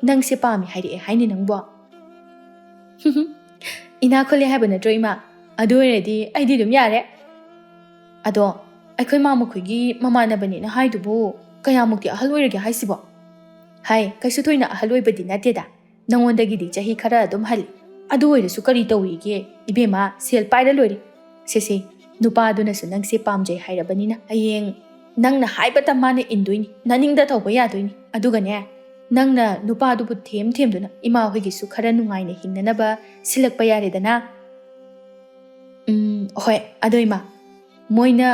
ꯅꯪꯁꯦ ꯄꯥꯝꯃꯤ ꯍꯥꯏꯔꯛꯑꯦ ꯍꯥꯏꯅꯤ ꯅꯪꯕꯣ?" "ꯏꯅꯥꯛ ꯈꯨꯜꯂꯦ ꯍꯥꯏꯕ ꯅꯠꯇ꯭ꯔꯣ ꯏꯃꯥ? ꯑꯗꯨ ꯑꯣꯏꯔꯗꯤ ꯑꯩꯗꯤ ꯑꯗꯨꯝ ꯌꯥꯔꯦ꯫" "ꯑꯗꯣ ꯑꯩꯈꯣꯏ ꯃꯥꯝꯃ ꯈꯣꯏꯒꯤ ꯃꯃꯥꯟꯅꯕꯅꯦꯅ ꯍꯥꯏꯗꯨꯕꯨ ꯀꯌꯥꯃꯨꯛꯇꯤ ꯑꯍꯜ ꯑꯣꯏꯔꯒꯦ ꯍꯥꯏꯁꯤꯕꯣ?" "ꯍꯥꯏ, ꯀꯩꯁꯨ ꯊꯣꯏꯅ ꯑꯍꯜ ꯑꯣꯏꯕꯗꯤ ꯅꯠꯇꯦꯗ꯫ ꯅꯉꯣꯟꯗꯒꯤꯗꯤ ꯆꯍꯤ ꯈꯔ ꯑꯗꯨꯝ ꯍꯜꯂꯤ꯫ ꯑꯗꯨ ꯑꯣꯏꯔꯁꯨ ꯀꯔꯤ ꯇꯧꯔꯤꯒꯦ? ꯏꯕꯦꯝꯃ, ꯁꯦꯜ ꯄꯥꯏꯔ ꯂꯣꯏꯔꯦ꯫ ꯁꯦꯁꯦ, ꯅꯨꯄꯥꯗꯨꯅꯁꯨ ꯅꯪꯁꯦ ꯄꯥꯝꯖꯩ ꯍꯥꯏꯔꯕꯅꯤꯅ ꯍꯌꯦꯡ ꯅꯪꯅ ꯍꯥꯏꯕꯇ ꯃꯥꯅ ꯏꯟꯗꯣꯏꯅꯤ, ꯅꯅꯤꯡꯗ ꯇꯧꯕ ꯌꯥꯗꯣꯏꯅꯤ꯫ ꯑꯗꯨꯒꯅꯦ, ꯅꯪꯅ ꯅꯨꯄꯥꯗꯨꯕꯨ ꯊꯦꯝ ꯊꯦꯝꯗꯨꯅ ꯏꯃꯥ ꯍꯣꯏꯒꯤꯁꯨ ꯈꯔ ꯅꯨꯡꯉꯥꯏꯅ ꯍꯤꯡꯅꯅꯕ ꯁꯤꯜꯂꯛꯄ ꯌꯥꯔꯦꯗꯅ꯫ ꯎꯝ, ꯍꯣꯏ, ꯑꯗꯣ ꯏꯃꯥ, ꯃꯣꯏꯅ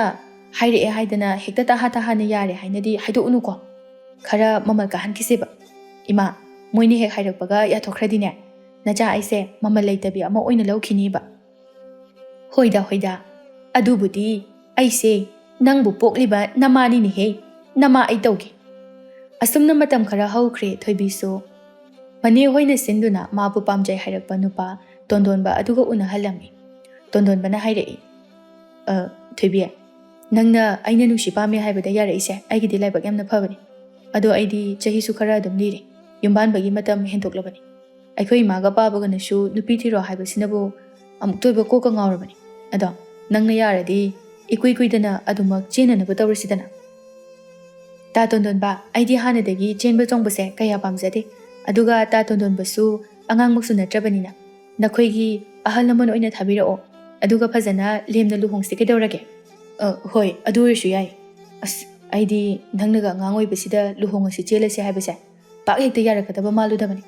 ꯍꯥꯏꯔꯛꯑꯦ ꯍꯥꯏꯗꯅ ꯍꯦꯛꯇ ꯇꯍꯥ ꯇꯍꯥꯅ ꯌꯥꯔꯦ ꯍꯥꯏꯅꯗꯤ ꯍꯥꯏꯗꯣꯛꯎꯅꯨꯀꯣ꯫ ꯈꯔ ꯃꯃꯜ ꯀꯥꯍꯟꯈꯤꯁꯦꯕ꯫ ꯏꯃꯥ, ꯃꯣꯏꯅ ꯍꯦꯛ ꯍꯥꯏꯔꯛꯄꯒ ꯌꯥꯊꯣꯛꯈ꯭ꯔꯗꯤꯅꯦ, ꯅꯆꯥ ꯑꯩꯁꯦ ꯃꯃꯜ ꯂꯩꯇꯕꯤ ꯑꯃ ꯑꯣꯏꯅ ꯂꯧꯈꯤꯅꯤꯕ꯫ ꯍꯣꯏꯗ, ꯍꯣꯏꯗ, ꯑꯗꯨꯕꯨꯗꯤ ꯑꯩꯁꯦ ꯅꯪꯕꯨ ꯄꯣꯛꯂꯤꯕ ꯅꯃꯥꯅꯤꯅꯦꯍꯦ, ꯅꯃꯥ ꯑꯩ ꯇꯧꯒꯦ꯫ ꯑꯁꯨꯝꯅ ꯃꯇꯝ ꯈꯔ ꯍꯧꯈ꯭ꯔꯦ꯫ ꯊꯣꯏꯕꯤꯁꯨ ꯃꯅꯦ ꯍꯣꯏꯅ ꯁꯤꯟꯗꯨꯅ ꯃꯥꯕꯨ ꯄꯥꯝꯖꯩ ꯍꯥꯏꯔꯛꯄ ꯅꯨꯄꯥ ꯇꯣꯟꯗꯣꯟꯕ ꯑꯗꯨꯒ ꯎꯅꯍꯜꯂꯝꯃꯤ꯫ ꯇꯣꯟꯗꯣꯟꯕꯅ ꯍꯥꯏꯔꯛꯏ, "ꯑ, ꯊꯣꯏꯕꯤ, ꯅꯪꯅ ꯑꯩꯅ ꯅꯨꯡꯁꯤ ꯄꯥꯝꯃꯤ ꯍꯥꯏꯕꯗ ꯌꯥꯔꯛꯏꯁꯦ ꯑꯩꯒꯤꯗꯤ ꯂꯥꯏꯕꯛ ꯌꯥꯝꯅ ꯐꯕꯅꯤ꯫ ꯑꯗꯣ ꯑꯩꯗꯤ ꯆꯍꯤꯁꯨ ꯈꯔ ꯑꯗꯨꯝ ꯂꯤꯔꯦ꯫ ꯌꯨꯝ ꯄꯥꯟꯕꯒꯤ ꯃꯇꯝ ꯍꯦꯟꯗꯣꯛꯂꯕꯅꯤ꯫ ꯑꯩꯈꯣꯏ ꯏꯃꯥꯒ ꯄꯥꯕꯒꯅꯁꯨ ꯅꯨꯄꯤ ꯊꯤꯔꯣ ꯍꯥꯏꯕꯁꯤꯅꯕꯨ ꯑꯃꯨꯛꯇ ꯑꯣꯏꯕ ꯀꯣꯛꯀ ꯉꯥꯎꯔꯕꯅꯤ꯫ ꯑꯗꯣ ꯅꯪꯅ ꯌꯥꯔꯗꯤ ꯏꯀꯨꯏ ꯀꯨꯏꯗꯅ ꯑꯗꯨꯃꯛ ꯆꯦꯟꯅꯅꯕ ꯇꯧꯔꯁꯤꯗꯅ?" "ꯇꯥ ꯇꯣꯟꯗꯣꯟꯕ, ꯑꯩꯗꯤ ꯍꯥꯟꯅꯗꯒꯤ ꯆꯦꯟꯕ ꯆꯣꯡꯕꯁꯦ ꯀꯌꯥ ꯄꯥꯝꯖꯗꯦ꯫ ꯑꯗꯨꯒ ꯇꯥ ꯇꯣꯟꯗꯣꯟꯕꯁꯨ ꯑꯉꯥꯡꯃꯛꯁꯨ ꯅꯠꯇ꯭ꯔꯕꯅꯤꯅ, ꯅꯈꯣꯏꯒꯤ ꯑꯍꯜ ꯂꯃꯟ ꯑꯣꯏꯅ ꯊꯥꯕꯤꯔꯛꯑꯣ꯫ ꯑꯗꯨꯒ ꯐꯖꯅ ꯂꯦꯝꯅ ꯂꯨꯍꯣꯡꯁꯤ ꯀꯩꯗꯧꯔꯒꯦ?" "ꯑ, ꯍꯣꯏ, ꯑꯗꯨ ꯑꯣꯏꯔꯁꯨ ꯌꯥꯏ꯫ ꯑꯁ, ꯑꯩꯗꯤ ꯅꯪꯅꯒ ꯑꯉꯥꯡ ꯑꯣꯏꯕꯁꯤꯗ ꯂꯨꯍꯣꯡꯉꯁꯤ ꯆꯦꯜꯂꯁꯤ ꯍꯥꯏꯕꯁꯦ ꯄꯥꯛ ꯍꯦꯛꯇ ꯌꯥꯔꯛꯀꯗꯕ ꯃꯥꯜꯂꯨꯗꯕꯅꯤ꯫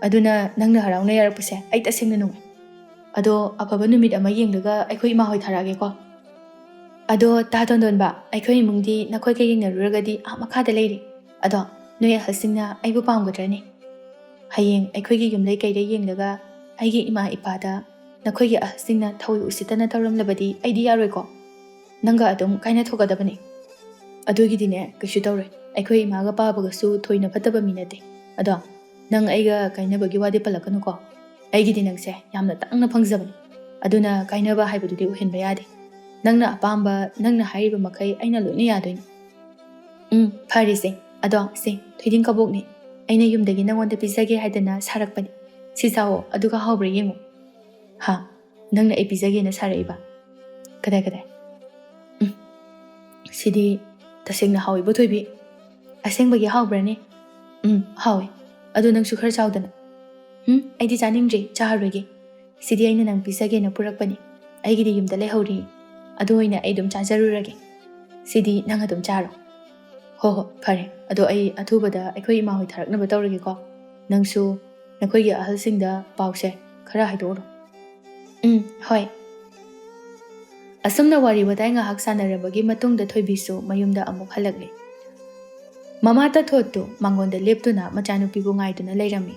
ꯑꯗꯨꯅ ꯅꯪꯅ ꯍꯔꯥꯎꯅ ꯌꯥꯔꯛꯄꯁꯦ ꯑꯩ ꯇꯁꯦꯡꯅ ꯅꯨꯡꯉꯥꯏ꯫ ꯑꯗꯣ ꯑꯐꯕ ꯅꯨꯃꯤꯠ ꯑꯃ ꯌꯦꯡꯂꯒ ꯑꯩꯈꯣꯏ ꯏꯃꯥ ꯍꯣꯏ ꯊꯥꯔꯛꯑꯒꯦꯀꯣ꯫ ꯑꯗꯣ ꯇꯥ ꯇꯣꯟꯗꯣꯟꯕ, ꯑꯩꯈꯣꯏ ꯏꯃꯨꯡꯗꯤ ꯅꯈꯣꯏꯒ ꯌꯦꯡꯅꯔꯨꯔꯒꯗꯤ ꯑꯥ ꯃꯈꯥꯗ ꯂꯩꯔꯦ꯫ ꯑꯗꯣ ꯅꯣꯏ ꯑꯍꯜꯁꯤꯡꯅ ꯑꯩꯕꯨ ꯄꯥꯝꯒꯗ꯭ꯔꯅꯦ? ꯍꯌꯦꯡ ꯑꯩꯈꯣꯏꯒꯤ ꯌꯨꯝꯂꯩ ꯀꯩꯔꯩ ꯌꯦꯡꯂꯒ ꯑꯩꯒꯤ ꯏꯃꯥ ꯏꯄꯥꯗ ꯅꯈꯣꯏꯒꯤ ꯑꯍꯜꯁꯤꯡꯅ ꯊꯑꯣꯏ ꯎꯁꯤꯠꯇꯅ ꯇꯧꯔꯝꯂꯕꯗꯤ ꯑꯩꯗꯤ ꯌꯥꯔꯣꯏꯀꯣ꯫ ꯅꯪꯒ ꯑꯗꯨꯝ ꯀꯥꯏꯅ ꯊꯣꯛꯀꯗꯕꯅꯤ꯫ ꯑꯗꯨꯒꯤꯗꯤꯅꯦ, ꯀꯩꯁꯨ ꯇꯧꯔꯣꯏ꯫ ꯑꯩꯈꯣꯏ ꯏꯃꯥꯒ ꯄꯥꯕꯒꯁꯨ ꯊꯣꯏꯅ ꯐꯠꯇꯕ ꯃꯤ ꯅꯠꯇꯦ꯫ ꯑꯗꯣ ꯅꯪ ꯑꯩꯒ ꯀꯥꯏꯅꯕꯒꯤ ꯋꯥꯗꯤ ꯄꯜꯂꯛꯀꯅꯨꯀꯣ꯫ ꯑꯩꯒꯤꯗꯤ ꯅꯪꯁꯦ ꯌꯥꯝꯅ ꯇꯥꯡꯅ ꯐꯪꯖꯕꯅꯤ꯫ ꯑꯗꯨꯅ ꯀꯥꯏꯅꯕ ꯍꯥꯏꯕꯗꯨꯗꯤ ꯑꯣꯏꯍꯟꯕ ꯌꯥꯗꯦ꯫ ꯅꯪꯅ ꯑꯄꯥꯝꯕ, ꯅꯪꯅ ꯍꯥꯏꯔꯤꯕ ꯃꯈꯩ ꯑꯩꯅ ꯂꯣꯏꯅ ꯌꯥꯗꯣꯏꯅꯤ꯫ ꯎꯝ, ꯐꯔꯦꯁꯦ꯫ ꯑꯗꯣ ꯁꯦ, ꯊꯣꯏꯗꯤꯡ ꯀꯕꯣꯛꯅꯦ꯫ ꯑꯩꯅ ꯌꯨꯝꯗꯒꯤ ꯅꯪꯉꯣꯟꯗ ꯄꯤꯖꯒꯦ ꯍꯥꯏꯗꯅ ꯁꯥꯔꯛꯄꯅꯤ꯫ ꯁꯤ ꯆꯥꯎꯑꯣ, ꯑꯗꯨꯒ ꯍꯥꯎꯕ꯭ꯔꯥ ꯌꯦꯡꯉꯨ꯫ ꯍꯥ? ꯅꯪꯅ ꯑꯩ ꯄꯤꯖꯒꯦꯅ ꯁꯥꯔꯛꯏꯕ? ꯀꯗꯥꯏ, ꯀꯗꯥꯏ? ꯎꯝ, ꯁꯤꯗꯤ ꯇꯁꯦꯡꯅ ꯍꯥꯎꯏꯕꯣ, ꯊꯣꯏꯕꯤ꯫ ꯑꯁꯦꯡꯕꯒꯤ ꯍꯥꯎꯕ꯭ꯔꯥꯅꯦ? ꯎꯝ, ꯍꯥꯎꯏ꯫ ꯑꯗꯣ ꯅꯪꯁꯨ ꯈꯔ ꯆꯥꯎꯗꯅ꯫ ꯎꯝ, ꯑꯩꯗꯤ ꯆꯥꯅꯤꯡꯗ꯭ꯔꯦ, ꯆꯥꯔꯔꯣꯏꯒꯦ꯫ ꯁꯤꯗꯤ ꯑꯩꯅ ꯅꯪ ꯄꯤꯖꯒꯦꯅ ꯄꯨꯔꯛꯄꯅꯤ꯫ ꯑꯩꯒꯤꯗꯤ ꯌꯨꯝꯗ ꯂꯩꯍꯧꯔꯤ꯫ ꯑꯗꯨ ꯑꯣꯏꯅ ꯑꯩ ꯑꯗꯨꯝ ꯆꯥꯖꯔꯨꯔꯒꯦ꯫ ꯁꯤꯗꯤ ꯅꯪ ꯑꯗꯨꯝ ꯆꯥꯔꯣ꯫ ꯍꯣ ꯍꯣ, ꯐꯔꯦ꯫ ꯑꯗꯣ ꯑꯩ ꯑꯊꯨꯕꯗ ꯑꯩꯈꯣꯏ ꯏꯃꯥ ꯍꯣꯏ ꯊꯥꯔꯛꯅꯕ ꯇꯧꯔꯒꯦꯀꯣ꯫ ꯅꯪꯁꯨ ꯅꯈꯣꯏꯒꯤ ꯑꯍꯜꯁꯤꯡꯗ ꯄꯥꯎꯁꯦ ꯈꯔ ꯍꯥꯏꯗꯣꯛꯎꯔꯣ꯫ ꯎꯝ, ꯍꯣꯏ꯫ ꯑꯁꯨꯝꯅ ꯋꯥꯔꯤ ꯋꯥꯇꯥꯏ ꯉꯥꯏꯍꯥꯛ ꯁꯥꯟꯅꯔꯕꯒꯤ ꯃꯇꯨꯡꯗ ꯊꯣꯏꯕꯤꯁꯨ ꯃꯌꯨꯝꯗ ꯑꯃꯨꯛ ꯍꯜꯂꯛꯂꯦ꯫ ꯃꯃꯥ ꯇꯥꯊꯣꯠꯇꯨ ꯃꯉꯣꯟꯗ ꯂꯦꯞꯇꯨꯅ ꯃꯆꯥꯅꯨꯄꯤꯕꯨ ꯉꯥꯏꯗꯨꯅ ꯂꯩꯔꯝꯃꯤ꯫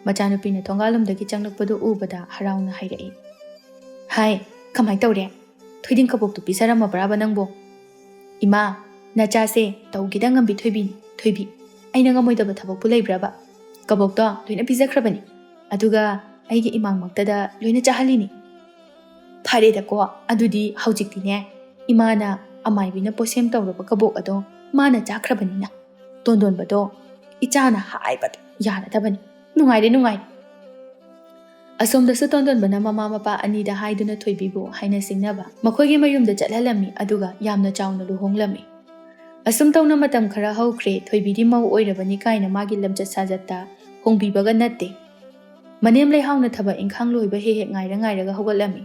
ꯃꯆꯥꯅꯨꯄꯤꯅ ꯊꯣꯡꯒꯥꯜꯂꯣꯝꯗꯒꯤ ꯆꯪꯂꯛꯄꯗꯨ ꯎꯕꯗ ꯍꯔꯥꯎꯅ ꯍꯥꯏꯔꯛꯏ, "ꯍꯥꯏ, ꯀꯃꯥꯏ ꯇꯧꯔꯦ? ꯊꯣꯏꯗꯤꯡ ꯀꯕꯣꯛꯇꯨ ꯄꯤꯖꯔꯝꯃꯕ꯭ꯔꯥꯕ ꯅꯪꯕꯣ?" "ꯏꯃꯥ, ꯅꯆꯥꯁꯦ ꯇꯧꯒꯦꯗ ꯉꯝꯕꯤ ꯊꯣꯏꯕꯤꯅꯤ꯫ ꯊꯣꯏꯕꯤ, ꯑꯩꯅ ꯉꯝꯃꯣꯏꯗꯕ ꯊꯕꯛꯄꯨ ꯂꯩꯕ꯭ꯔꯥꯕ? ꯀꯕꯣꯛꯇꯣ ꯂꯣꯏꯅ ꯄꯤꯖꯈ꯭ꯔꯕꯅꯤ꯫ ꯑꯗꯨꯒ ꯑꯩꯒꯤ ꯏꯃꯥꯡꯃꯛꯇꯗ ꯂꯣꯏꯅ ꯆꯥꯍꯜꯂꯤꯅꯤ꯫ ꯐꯔꯦꯗꯀꯣ, ꯑꯗꯨꯗꯤ ꯍꯧꯖꯤꯛꯇꯤꯅꯦ, ꯏꯃꯥꯅ ꯑꯃꯥꯏꯕꯤꯅ ꯄꯣꯠꯁꯦꯝ ꯇꯧꯔꯕ ꯀꯕꯣꯛ ꯑꯗꯣ ꯃꯥꯅ ꯆꯥꯈ꯭ꯔꯕꯅꯤꯅ, ꯇꯣꯟꯗꯣꯟꯕꯗꯣ ꯏꯆꯥꯅ ꯍꯥꯏꯕꯗ ꯌꯥꯔꯗꯕꯅꯤ꯫ ꯅꯨꯡꯉꯥꯏꯔꯦ, ꯅꯨꯡꯉꯥꯏꯔꯦ꯫" ꯑꯁꯣꯝꯗꯁꯨ ꯇꯣꯟꯗꯣꯟꯕꯅ ꯃꯃꯥ ꯃꯄꯥ ꯑꯅꯤꯗ ꯍꯥꯏꯗꯨꯅ ꯊꯣꯏꯕꯤꯕꯨ ꯍꯥꯏꯅ ꯁꯤꯡꯅꯕ ꯃꯈꯣꯏꯒꯤ ꯃꯌꯨꯝꯗ ꯆꯠꯍꯜꯂꯝꯃꯤ, ꯑꯗꯨꯒ ꯌꯥꯝꯅ ꯆꯥꯎꯅ ꯂꯨꯍꯣꯡꯂꯝꯃꯤ꯫ ꯑꯁꯨꯝ ꯇꯧꯅ ꯃꯇꯝ ꯈꯔ ꯍꯧꯈ꯭ꯔꯦ꯫ ꯊꯣꯏꯕꯤꯗꯤ ꯃꯧ ꯑꯣꯏꯔꯕꯅꯤ ꯀꯥꯏꯅ ꯃꯥꯒꯤ ꯂꯝꯆꯠ ꯁꯥꯖꯠꯇ ꯍꯣꯡꯕꯤꯕꯒ ꯅꯠꯇꯦ꯫ ꯃꯅꯦꯝ ꯂꯩꯍꯥꯎꯅ ꯊꯕꯛ ꯏꯪꯈꯥꯡ ꯂꯣꯏꯕ ꯍꯦꯛ ꯍꯦꯛ ꯉꯥꯏꯔ ꯉꯥꯏꯔꯒ ꯍꯧꯒꯠꯂꯝꯃꯤ꯫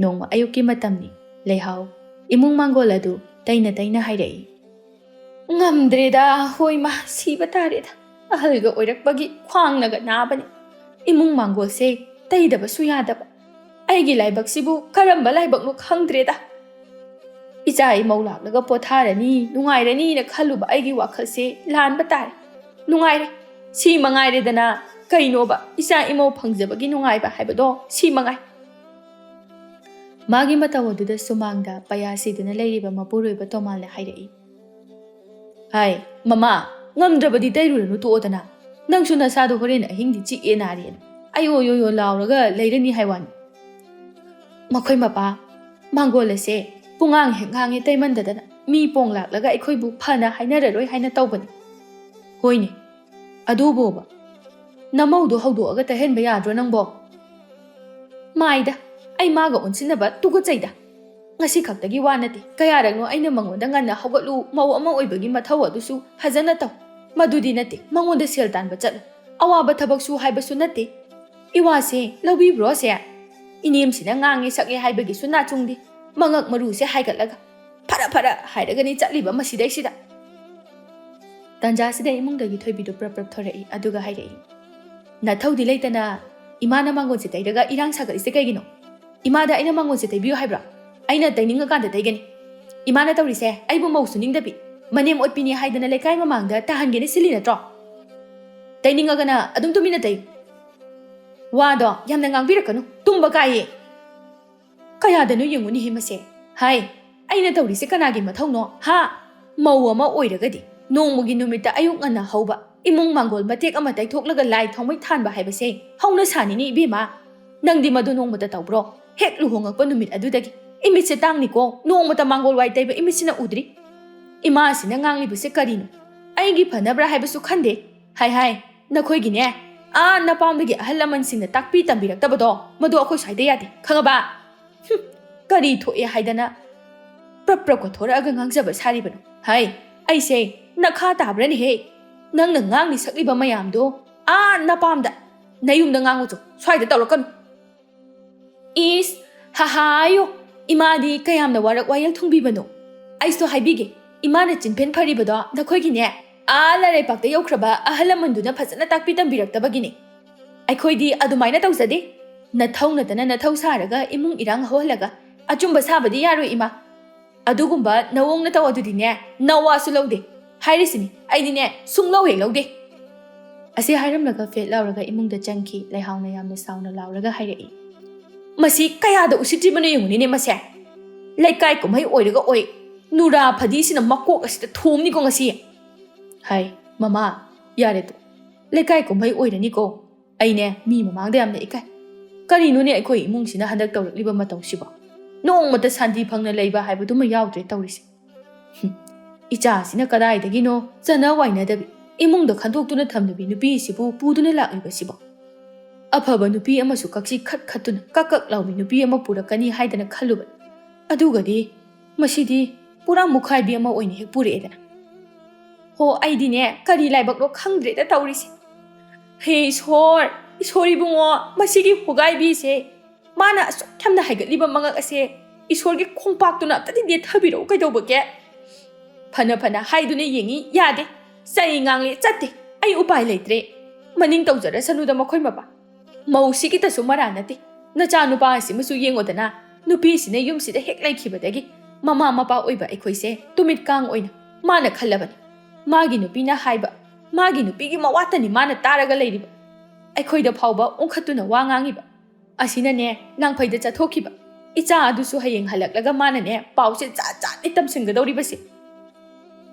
ꯅꯣꯡꯃ ꯑꯌꯨꯛꯀꯤ ꯃꯇꯝꯅꯤ꯫ ꯂꯩꯍꯥꯎ ꯏꯃꯨꯡ ꯃꯥꯡꯒꯣꯜ ꯑꯗꯨ ꯇꯩꯅ ꯇꯩꯅ ꯍꯥꯏꯔꯛꯏ, "ꯉꯝꯗ꯭ꯔꯦꯗ, ꯍꯣꯏ ꯃꯥ, ꯁꯤꯕ ꯇꯥꯔꯦꯗ꯫ ꯑꯍꯜꯒ ꯑꯣꯏꯔꯛꯄꯒꯤ ꯈ꯭ꯋꯥꯡꯅꯒ ꯅꯥꯕꯅꯤ꯫ ꯏꯃꯨꯡ ꯃꯥꯡꯒꯣꯜꯁꯦ ꯇꯩꯗꯕꯁꯨ ꯌꯥꯗꯕ꯫ ꯑꯩꯒꯤ ꯂꯥꯏꯕꯛꯁꯤꯕꯨ ꯀꯔꯝꯕ ꯂꯥꯏꯕꯛꯅꯣ ꯈꯪꯗ꯭ꯔꯦꯗ꯫ ꯏꯆꯥ ꯏꯃꯧ ꯂꯥꯛꯂꯒ ꯄꯣꯊꯥꯔꯅꯤ, ꯅꯨꯡꯉꯥꯏꯔꯅꯤꯅ ꯈꯜꯂꯨꯕ ꯑꯩꯒꯤ ꯋꯥꯈꯜꯁꯦ ꯂꯥꯟꯕ ꯇꯥꯔꯦ꯫ ꯅꯨꯡꯉꯥꯏꯔꯦ, ꯁꯤ ꯃꯉꯥꯏꯔꯦꯗꯅ꯫ ꯀꯩꯅꯣꯕ, ꯏꯆꯥ ꯏꯃꯧ ꯐꯪꯖꯕꯒꯤ ꯅꯨꯡꯉꯥꯏꯕ ꯍꯥꯏꯕꯗꯣ ꯁꯤ ꯃꯉꯥꯏ꯫" ꯃꯥꯒꯤ ꯃꯇꯧ ꯑꯗꯨꯗ ꯁꯨꯃꯥꯡꯗ ꯄꯌꯥ ꯁꯤꯗꯨꯅ ꯂꯩꯔꯤꯕ ꯃꯄꯨꯔꯣꯏꯕ ꯇꯣꯃꯥꯜꯅ ꯍꯥꯏꯔꯛꯏ, "ꯍꯥꯏ, ꯃꯃꯥ, ꯉꯝꯗ꯭ꯔꯕꯗꯤ ꯇꯩꯔꯨꯔꯅꯨ ꯇꯣꯛꯑꯣꯗꯅ꯫ ꯅꯪꯁꯨ ꯅꯁꯥꯗꯣ ꯍꯣꯔꯦꯟ ꯑꯍꯤꯡꯗꯤ ꯆꯤꯛꯑꯦ ꯅꯥꯔꯦꯅ ꯑꯌꯣ ꯌꯣ ꯌꯣ ꯂꯥꯎꯔꯒ ꯂꯩꯔꯅꯤ ꯍꯥꯏ ꯋꯥꯅꯤ꯫" "ꯃꯈꯣꯏ ꯃꯄꯥ, ꯃꯥꯡꯒꯣꯜ ꯑꯁꯦ ꯄꯨꯡꯉꯥꯡ ꯍꯦꯛ ꯉꯥꯡꯉꯦ ꯇꯩꯃꯟꯗꯗꯅ꯫ ꯃꯤ ꯄꯣꯡ ꯂꯥꯛꯂꯒ ꯑꯩꯈꯣꯏꯕꯨ ꯐꯅ ꯍꯥꯏꯅꯔꯔꯣꯏ ꯍꯥꯏꯅ ꯇꯧꯕꯅꯤ꯫" "ꯍꯣꯏꯅꯦ, ꯑꯗꯨꯕꯣꯕ, ꯅꯃꯧꯗꯣ ꯍꯧꯗꯣꯛꯑꯒ ꯇꯩꯍꯟꯕ ꯌꯥꯗ꯭ꯔꯣ ꯅꯪꯕꯣ?" "ꯃꯥꯏꯗ, ꯑꯩ ꯃꯥꯒ ꯑꯣꯟꯁꯤꯟꯅꯕ ꯇꯨꯀꯠꯆꯩꯗ꯫ ꯉꯁꯤ ꯈꯛꯇꯒꯤ ꯋꯥ ꯅꯠꯇꯦ, ꯀꯌꯥꯔꯛꯅꯣ ꯑꯩꯅ ꯃꯉꯣꯟꯗ ꯉꯟꯅ ꯍꯧꯒꯠꯂꯨ, ꯃꯧ ꯑꯃ ꯑꯣꯏꯕꯒꯤ ꯃꯊꯧ ꯑꯗꯨꯁꯨ ꯐꯖꯅ ꯇꯧ꯫ ꯃꯗꯨꯗꯤ ꯅꯠꯇꯦ, ꯃꯉꯣꯟꯗ ꯁꯦꯜ ꯇꯥꯟꯕ ꯆꯠꯂꯨ, ꯑꯋꯥꯕ ꯊꯕꯛ ꯁꯨ ꯍꯥꯏꯕꯁꯨ ꯅꯠꯇꯦ꯫ ꯏꯋꯥꯁꯦ ꯂꯧꯕꯤꯕ꯭ꯔꯣ ꯁꯦ? ꯏꯅꯦꯝꯁꯤꯅ ꯉꯥꯡꯉꯦ ꯁꯛꯑꯦ ꯍꯥꯏꯕꯒꯤꯁꯨ ꯅꯥꯆꯨꯡꯗꯦ, ꯃꯉꯛ ꯃꯔꯨꯁꯦ ꯍꯥꯏꯒꯠꯂꯒ꯫ ꯐꯔ ꯐꯔ ꯍꯥꯏꯔꯒꯅꯤ ꯆꯠꯂꯤꯕ ꯃꯁꯤꯗꯩꯁꯤꯗ꯫ ꯇꯥꯟꯖꯥꯁꯤꯗ ꯏꯃꯨꯡꯗꯒꯤ ꯊꯣꯏꯕꯤꯗꯨ ꯄ꯭ꯔꯞ ꯄ꯭ꯔꯞ ꯊꯣꯔꯛꯏ, ꯑꯗꯨꯒ ꯍꯥꯏꯔꯛꯏ, "ꯅꯊꯧꯗꯤ ꯂꯩꯇꯅ ꯏꯃꯥꯅ ꯃꯥꯡꯒꯣꯟꯁꯦ ꯇꯩꯔꯒ ꯏꯔꯥꯡ ꯁꯥꯒꯠꯂꯤꯁꯦ ꯀꯩꯒꯤꯅꯣ? ꯏꯃꯥꯗ ꯑꯩꯅ ꯃꯥꯡꯒꯣꯟꯁꯦ ꯇꯩꯕꯤꯌꯨ ꯍꯥꯏꯕ꯭ꯔꯣ? ꯑꯩꯅ ꯇꯩꯅꯤꯡꯉꯀꯥꯟꯗ ꯇꯩꯒꯅꯤ꯫ ꯏꯃꯥꯅ ꯇꯧꯔꯤꯁꯦ ꯑꯩꯕꯨ ꯃꯧꯁꯨ ꯅꯤꯡꯗꯕꯤ, ꯃꯅꯦꯝ ꯑꯣꯠꯄꯤꯅꯤ ꯍꯥꯏꯗꯅ ꯂꯩꯀꯥꯏ ꯃꯃꯥꯡꯗ ꯇꯥꯍꯟꯒꯦꯅ ꯁꯤꯜꯂꯤ ꯅꯠꯇ꯭ꯔꯣ? ꯇꯩꯅꯤꯡꯉꯒꯅ ꯑꯗꯨꯝ ꯇꯨꯃꯤꯟꯅ ꯇꯩꯌꯨ꯫ ꯋꯥꯗꯣ ꯌꯥꯝꯅ ꯉꯥꯡꯕꯤꯔꯛꯀꯅꯨ, ꯇꯨꯝꯕ ꯀꯥꯏꯌꯦ꯫ ꯀꯌꯥꯗꯅꯣ ꯌꯦꯡꯉꯨꯅꯦꯍꯦ ꯃꯁꯦ꯫ ꯍꯥꯏ, ꯑꯩꯅ ꯇꯧꯔꯤꯁꯦ ꯀꯅꯥꯒꯤ ꯃꯊꯧꯅꯣ? ꯍꯥ? ꯃꯧ ꯑꯃ ꯑꯣꯏꯔꯒꯗꯤ ꯅꯣꯡꯃꯒꯤ ꯅꯨꯃꯤꯠꯇ ꯑꯌꯨꯛ ꯉꯟꯅ ꯍꯧꯕ, ꯏꯃꯨꯡ ꯃꯥꯡꯒꯣꯜ ꯃꯇꯦꯛ ꯑꯃ ꯇꯩꯊꯣꯛꯂꯒ ꯂꯥꯏ ꯊꯥꯎꯃꯩ ꯊꯥꯟꯕ ꯍꯥꯏꯕꯁꯦ ꯍꯧꯅ ꯁꯥꯅꯤꯅꯦ ꯏꯕꯦꯝꯃ꯫ ꯅꯪꯗꯤ ꯃꯗꯨ ꯅꯣꯡꯃꯇ ꯇꯧꯕ꯭ꯔꯣ? ꯍꯦꯛ ꯂꯨꯍꯣꯡꯉꯛꯄ ꯅꯨꯃꯤꯠ ꯑꯗꯨꯗꯒꯤ꯫ ꯏꯃꯤꯠꯁꯦ ꯇꯥꯡꯅꯤꯀꯣ, ꯅꯣꯡꯃꯇ ꯃꯥꯡꯒꯣꯜ ꯋꯥꯏ ꯇꯩꯕ ꯏꯃꯤꯠꯁꯤꯅ ꯎꯗ꯭ꯔꯤ꯫ ꯏꯃꯥꯁꯤꯅ ꯉꯥꯡꯂꯤꯕꯁꯦ ꯀꯔꯤꯅꯣ? ꯑꯩꯒꯤ ꯐꯅꯕ꯭ꯔꯥ ꯍꯥꯏꯕꯁꯨ ꯈꯟꯗꯦ꯫ ꯍꯥꯏ ꯍꯥꯏ, ꯅꯈꯣꯏꯒꯤꯅꯦ, ꯑꯥ ꯅꯄꯥꯝꯗꯒꯤ ꯑꯍꯜ ꯂꯃꯟꯁꯤꯡꯅ ꯇꯥꯛꯄꯤ ꯇꯝꯕꯤꯔꯛꯇꯕꯗꯣ, ꯃꯗꯨ ꯑꯩꯈꯣꯏ ꯁ꯭ꯋꯥꯏꯗ ꯌꯥꯗꯦ, ꯈꯪꯉꯕ? ꯍꯨꯝ, ꯀꯔꯤ ꯊꯣꯛꯑꯦ ꯍꯥꯏꯗꯅ ꯄ꯭ꯔꯞ ꯄ꯭ꯔꯞ ꯀꯣꯊꯣꯔꯛꯑꯒ ꯉꯥꯡꯖꯕ ꯁꯥꯔꯤꯕꯅꯣ? ꯍꯩ, ꯑꯩꯁꯦ ꯅꯈꯥ ꯇꯥꯕ꯭ꯔꯅꯦꯍꯦ? ꯅꯪꯅ ꯉꯥꯡꯂꯤ ꯁꯛꯂꯤꯕ ꯃꯌꯥꯝꯗꯣ ꯑꯥ ꯅꯄꯥꯝꯗ, ꯅꯌꯨꯝꯗ ꯉꯥꯡꯉꯨꯆꯣ, ꯁ꯭ꯋꯥꯏꯗ ꯇꯧꯔꯛꯀꯅꯨ꯫ ꯏꯁ, ꯍꯥꯍꯥꯌꯣ, ꯏꯃꯥꯗꯤ ꯀꯌꯥꯝꯅ ꯋꯥꯔꯛ ꯋꯥꯌꯦꯜ ꯊꯨꯡꯕꯤꯕꯅꯣ? ꯑꯩꯁꯨ ꯍꯥꯏꯕꯤꯒꯦ, ꯏꯃꯥꯅ ꯆꯤꯟꯐꯦꯟ ꯐꯔꯤꯕꯗꯣ ꯅꯈꯣꯏꯒꯤꯅꯦ, ꯑꯥ ꯂꯥꯏꯔꯩꯄꯥꯛꯇ ꯌꯧꯈ꯭ꯔꯕ ꯑꯍꯜ ꯂꯃꯟꯗꯨꯅ ꯐꯖꯅ ꯇꯥꯛꯄꯤ ꯇꯝꯕꯤꯔꯛꯇꯕꯒꯤꯅꯦ꯫ ꯑꯩꯈꯣꯏꯗꯤ ꯑꯗꯨꯃꯥꯏꯅ ꯇꯧꯖꯗꯦ꯫ ꯅꯊꯧ ꯅꯠꯇꯅ ꯅꯊꯧ ꯁꯥꯔꯒ ꯏꯃꯨꯡ ꯏꯔꯥꯡ ꯍꯧꯍꯜꯂꯒ ꯑꯆꯨꯝꯕ ꯁꯥꯕꯗꯤ ꯌꯥꯔꯣꯏ ꯏꯃꯥ꯫ ꯑꯗꯨꯒꯨꯝꯕ ꯅꯋꯣꯡ ꯅꯇꯧ ꯑꯗꯨꯗꯤꯅꯦ, ꯅꯋꯥꯁꯨ ꯂꯧꯗꯦ꯫ ꯍꯥꯏꯔꯤꯁꯤꯅꯤ, ꯑꯩꯗꯤꯅꯦ, ꯁꯨꯡꯂꯧ ꯍꯦꯛ ꯂꯧꯗꯦ꯫ ꯑꯁꯤ ꯍꯥꯏꯔꯝꯂꯒ ꯐꯦꯠ ꯂꯥꯎꯔꯒ ꯏꯃꯨꯡꯗ ꯆꯪꯈꯤ꯫ ꯂꯩꯍꯥꯎꯅ ꯌꯥꯝꯅ ꯁꯥꯎꯅ ꯂꯥꯎꯔꯒ ꯍꯥꯏꯔꯛꯏ, "ꯃꯁꯤ ꯀꯌꯥꯗ ꯎꯁꯤꯠꯇ꯭ꯔꯤꯕꯅꯣ ꯌꯦꯡꯉꯨꯅꯦ ꯃꯁꯦ꯫ ꯂꯩꯀꯥꯏ ꯀꯨꯝꯍꯩ ꯑꯣꯏꯔꯒ ꯑꯣꯏ, ꯅꯨꯔꯥ ꯐꯗꯤꯁꯤꯅ ꯃꯀꯣꯛ ꯑꯁꯤꯗ ꯊꯣꯝꯅꯤꯀꯣ ꯉꯁꯤ"꯫ ꯍꯥꯏ, "ꯃꯃꯥ, ꯌꯥꯔꯦ ꯇꯣ꯫ ꯂꯩꯀꯥꯏ ꯀꯨꯝꯍꯩ ꯑꯣꯏꯔꯅꯤꯀꯣ꯫ ꯑꯩꯅꯦ, ꯃꯤ ꯃꯃꯥꯡꯗ ꯌꯥꯝꯅ ꯏꯀꯥꯏ꯫ ꯀꯔꯤꯅꯣꯅꯦ ꯑꯩꯈꯣꯏ ꯏꯃꯨꯡꯁꯤꯅ ꯍꯟꯗꯛ ꯇꯧꯔꯛꯂꯤꯕ ꯃꯇꯧꯁꯤꯕꯣ? ꯅꯣꯡꯃꯇ ꯁꯥꯟꯇꯤ ꯐꯪꯅ ꯂꯩꯕ ꯍꯥꯏꯕꯗꯨꯃ ꯌꯥꯎꯗ꯭ꯔꯦ ꯇꯧꯔꯤꯁꯦ꯫ ꯍꯨꯝ, ꯏꯆꯥꯁꯤꯅ ꯀꯗꯥꯏꯗꯒꯤꯅꯣ ꯆꯅ ꯋꯥꯏꯅꯗꯕꯤ, ꯏꯃꯨꯡꯗ ꯈꯟꯗꯣꯛꯇꯨꯅ ꯊꯝꯂꯕꯤ ꯅꯨꯄꯤꯁꯤꯕꯨ ꯄꯨꯗꯨꯅ ꯂꯥꯛꯂꯤꯕꯁꯤꯕꯣ? ꯑꯐꯕ ꯅꯨꯄꯤ ꯑꯃꯁꯨ ꯀꯛꯁꯤ ꯈꯠ ꯈꯠꯇꯨꯅ ꯀꯛ ꯀꯛ ꯂꯥꯎꯕꯤ ꯅꯨꯄꯤ ꯑꯃ ꯄꯨꯔꯛꯀꯅꯤ ꯍꯥꯏꯗꯅ ꯈꯜꯂꯨꯕꯅꯤ꯫ ꯑꯗꯨꯒꯗꯤ ꯃꯁꯤꯗꯤ ꯄꯨꯔꯥ ꯃꯨꯈꯥꯏꯕꯤ ꯑꯃ ꯑꯣꯏꯅ ꯍꯦꯛ ꯄꯨꯔꯛꯑꯦꯗꯅ꯫ ꯍꯣ, ꯑꯩꯗꯤꯅꯦ, ꯀꯔꯤ ꯂꯥꯏꯕꯛꯅꯣ ꯈꯪꯗ꯭ꯔꯦꯗ ꯇꯧꯔꯤꯁꯦ꯫ ꯍꯦ ꯏꯁꯣꯔ, ꯏꯁꯣꯔ ꯏꯕꯨꯡꯉꯣ, ꯃꯁꯤꯒꯤ ꯍꯨꯒꯥꯏꯕꯤꯁꯦ, ꯃꯥꯅ ꯑꯁꯨꯛ ꯌꯥꯝꯅ ꯍꯥꯏꯒꯠꯂꯤꯕ ꯃꯉꯛ ꯑꯁꯦ ꯏꯁꯣꯔꯒꯤ ꯈꯣꯡꯄꯥꯛꯇꯨꯅ ꯑꯝꯇꯗꯤ ꯅꯦꯠꯊꯕꯤꯔꯛꯎ ꯀꯩꯗꯧꯕꯒꯦ? ꯐꯅ ꯐꯅ ꯍꯥꯏꯗꯨꯅ ꯌꯦꯡꯉꯤ, ꯌꯥꯗꯦ꯫ ꯆꯩ ꯉꯥꯡꯂꯤ, ꯆꯠꯇꯦ꯫ ꯑꯩ ꯎꯄꯥꯏ ꯂꯩꯇ꯭ꯔꯦ꯫ ꯃꯅꯤꯡ ꯇꯧꯖꯔꯁꯅꯨꯗ ꯃꯈꯣꯏ ꯃꯄꯥ꯫ ꯃꯧꯁꯤꯒꯤꯇꯁꯨ ꯃꯔꯥ ꯅꯠꯇꯦ꯫ ꯅꯆꯥꯅꯨꯄꯥ ꯑꯁꯤꯃꯁꯨ ꯌꯦꯡꯉꯣꯗꯅ꯫ ꯅꯨꯄꯤꯁꯤꯅ ꯌꯨꯝꯁꯤꯗ ꯍꯦꯛ ꯂꯩꯈꯤꯕꯗꯒꯤ ꯃꯃꯥ ꯃꯄꯥ ꯑꯣꯏꯕ ꯑꯩꯈꯣꯏꯁꯦ ꯇꯨꯃꯤꯠ ꯀꯥꯡ ꯑꯣꯏꯅ ꯃꯥꯅ ꯈꯜꯂꯕꯅꯤ꯫ ꯃꯥꯒꯤ ꯅꯨꯄꯤꯅ ꯍꯥꯏꯕ, ꯃꯥꯒꯤ ꯅꯨꯄꯤꯒꯤ ꯃꯋꯥꯇꯅꯤ ꯃꯥꯅ ꯇꯥꯔꯒ ꯂꯩꯔꯤꯕ꯫ ꯑꯩꯈꯣꯏꯗ ꯐꯥꯎꯕ ꯑꯣꯟꯈꯠꯇꯨꯅ ꯋꯥ ꯉꯥꯡꯉꯤꯕ꯫ ꯑꯁꯤꯅꯅꯦ ꯂꯥꯡꯐꯩꯗ ꯆꯠꯊꯣꯛꯈꯤꯕ꯫ ꯏꯆꯥ ꯑꯗꯨꯁꯨ ꯍꯌꯦꯡ ꯍꯜꯂꯛꯂꯒ ꯃꯥꯅꯅꯦ ꯄꯥꯎꯁꯦ ꯖꯥꯠ ꯖꯥꯠꯅꯤ ꯇꯝꯁꯤꯟꯒꯗꯧꯔꯤꯕꯁꯦ꯫